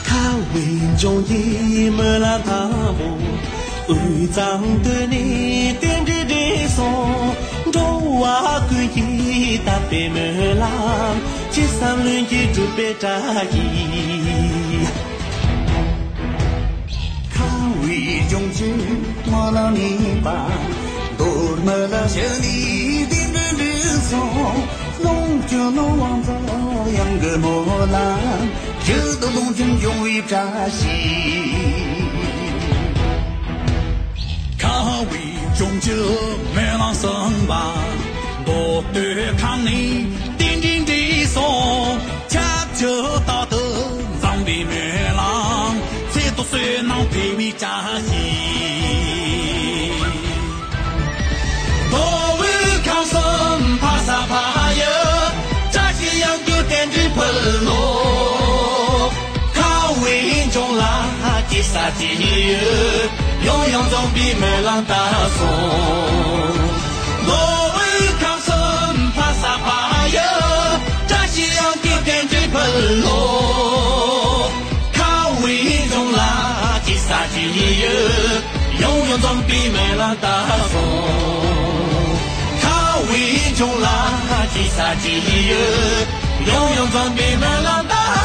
ཁ་བའི་ལྗོངས་ཀྱི་སྨོན་ལམ་དང་པོ། དབུས་གཙང་སྟོད་ནས་རྟེན་འབྲེལ་འགྲིག་སོང་། འགྲོ་བ་ཀུན་གྱི་དད་པའི་སྨོན་ལམ། ཅི་བསམ་ལྷུན་གྱིས་འགྲུབ་པའི་བཀྲ་ཤིས། ཁ་བའི་ལྗོངས་ཀྱི་སྨོན་ལམ་གཉིས་པ། མདོ་སྨད་ལ་བཞུགས་ནས་རྟེན་འབྲེལ་འགྲིག་སོང་། ལོངས་སྤྱོད་ནོར་དབང་འཛོམས་གཡང་གི་སྨོན་ལམ། རྒྱུད་དུ་ལོངས་སྤྱོད་འབྱུང་བའི་བཀྲ་ཤིས། ཁ་བའི་ལྗོངས་ཀྱི་སྨོན་ལམ་གསུམ་པ། མདོ་སྟོད་ཁམས་ནས་རྟེན་འབྲེལ་འགྲིག་སོང་། ཆབས་ཅིག་རྟག་ཏུ་འཛོམས་པའི་སྨོན་ལམ། ཚེ་ཐུབ་བསོད་ནམས་འཕེལ་བའི་བཀྲ་ཤིས། མདོ་དབུས་ཁམས་གསུམ་ཕ་ས་ཕ་ཡུལ། བཀྲ་ཤིས་གཡང་རྒྱུད་རྟེན་འབྲེལ་ཕུལ་ལོ། ཁ་བའི་ལྗོངས་ལ་ཅི་ཟེར་ཅི་ཡོད། ཡང་ཡང་འཛོམས་པའི་སྨོན་ལམ་བཏབ་སོང་། མདོ་དབུས་ཁམས་གསུམ་ཕ་ས་ཕ་ཡུལ། བཀྲ་ཤིས་གཡང་རྒྱུད་རྟེན་འབྲེལ་ཕུལ་ལོ། ཁ་བའི་ལྗོངས་ལ་ཅི་ཟེར་ཅི་ཡོད། ཡང་ཡང་འཛོམས་པའི་སྨོན་ལམ་བཏབ་སོང་། ཁ་བའི་ལྗོངས་ལ་ཅི་ཟེར་ཅི་ཡོད། ཡང་ཡང་འཛོམས་པའི་སྨོན་ལམ་བཏབ་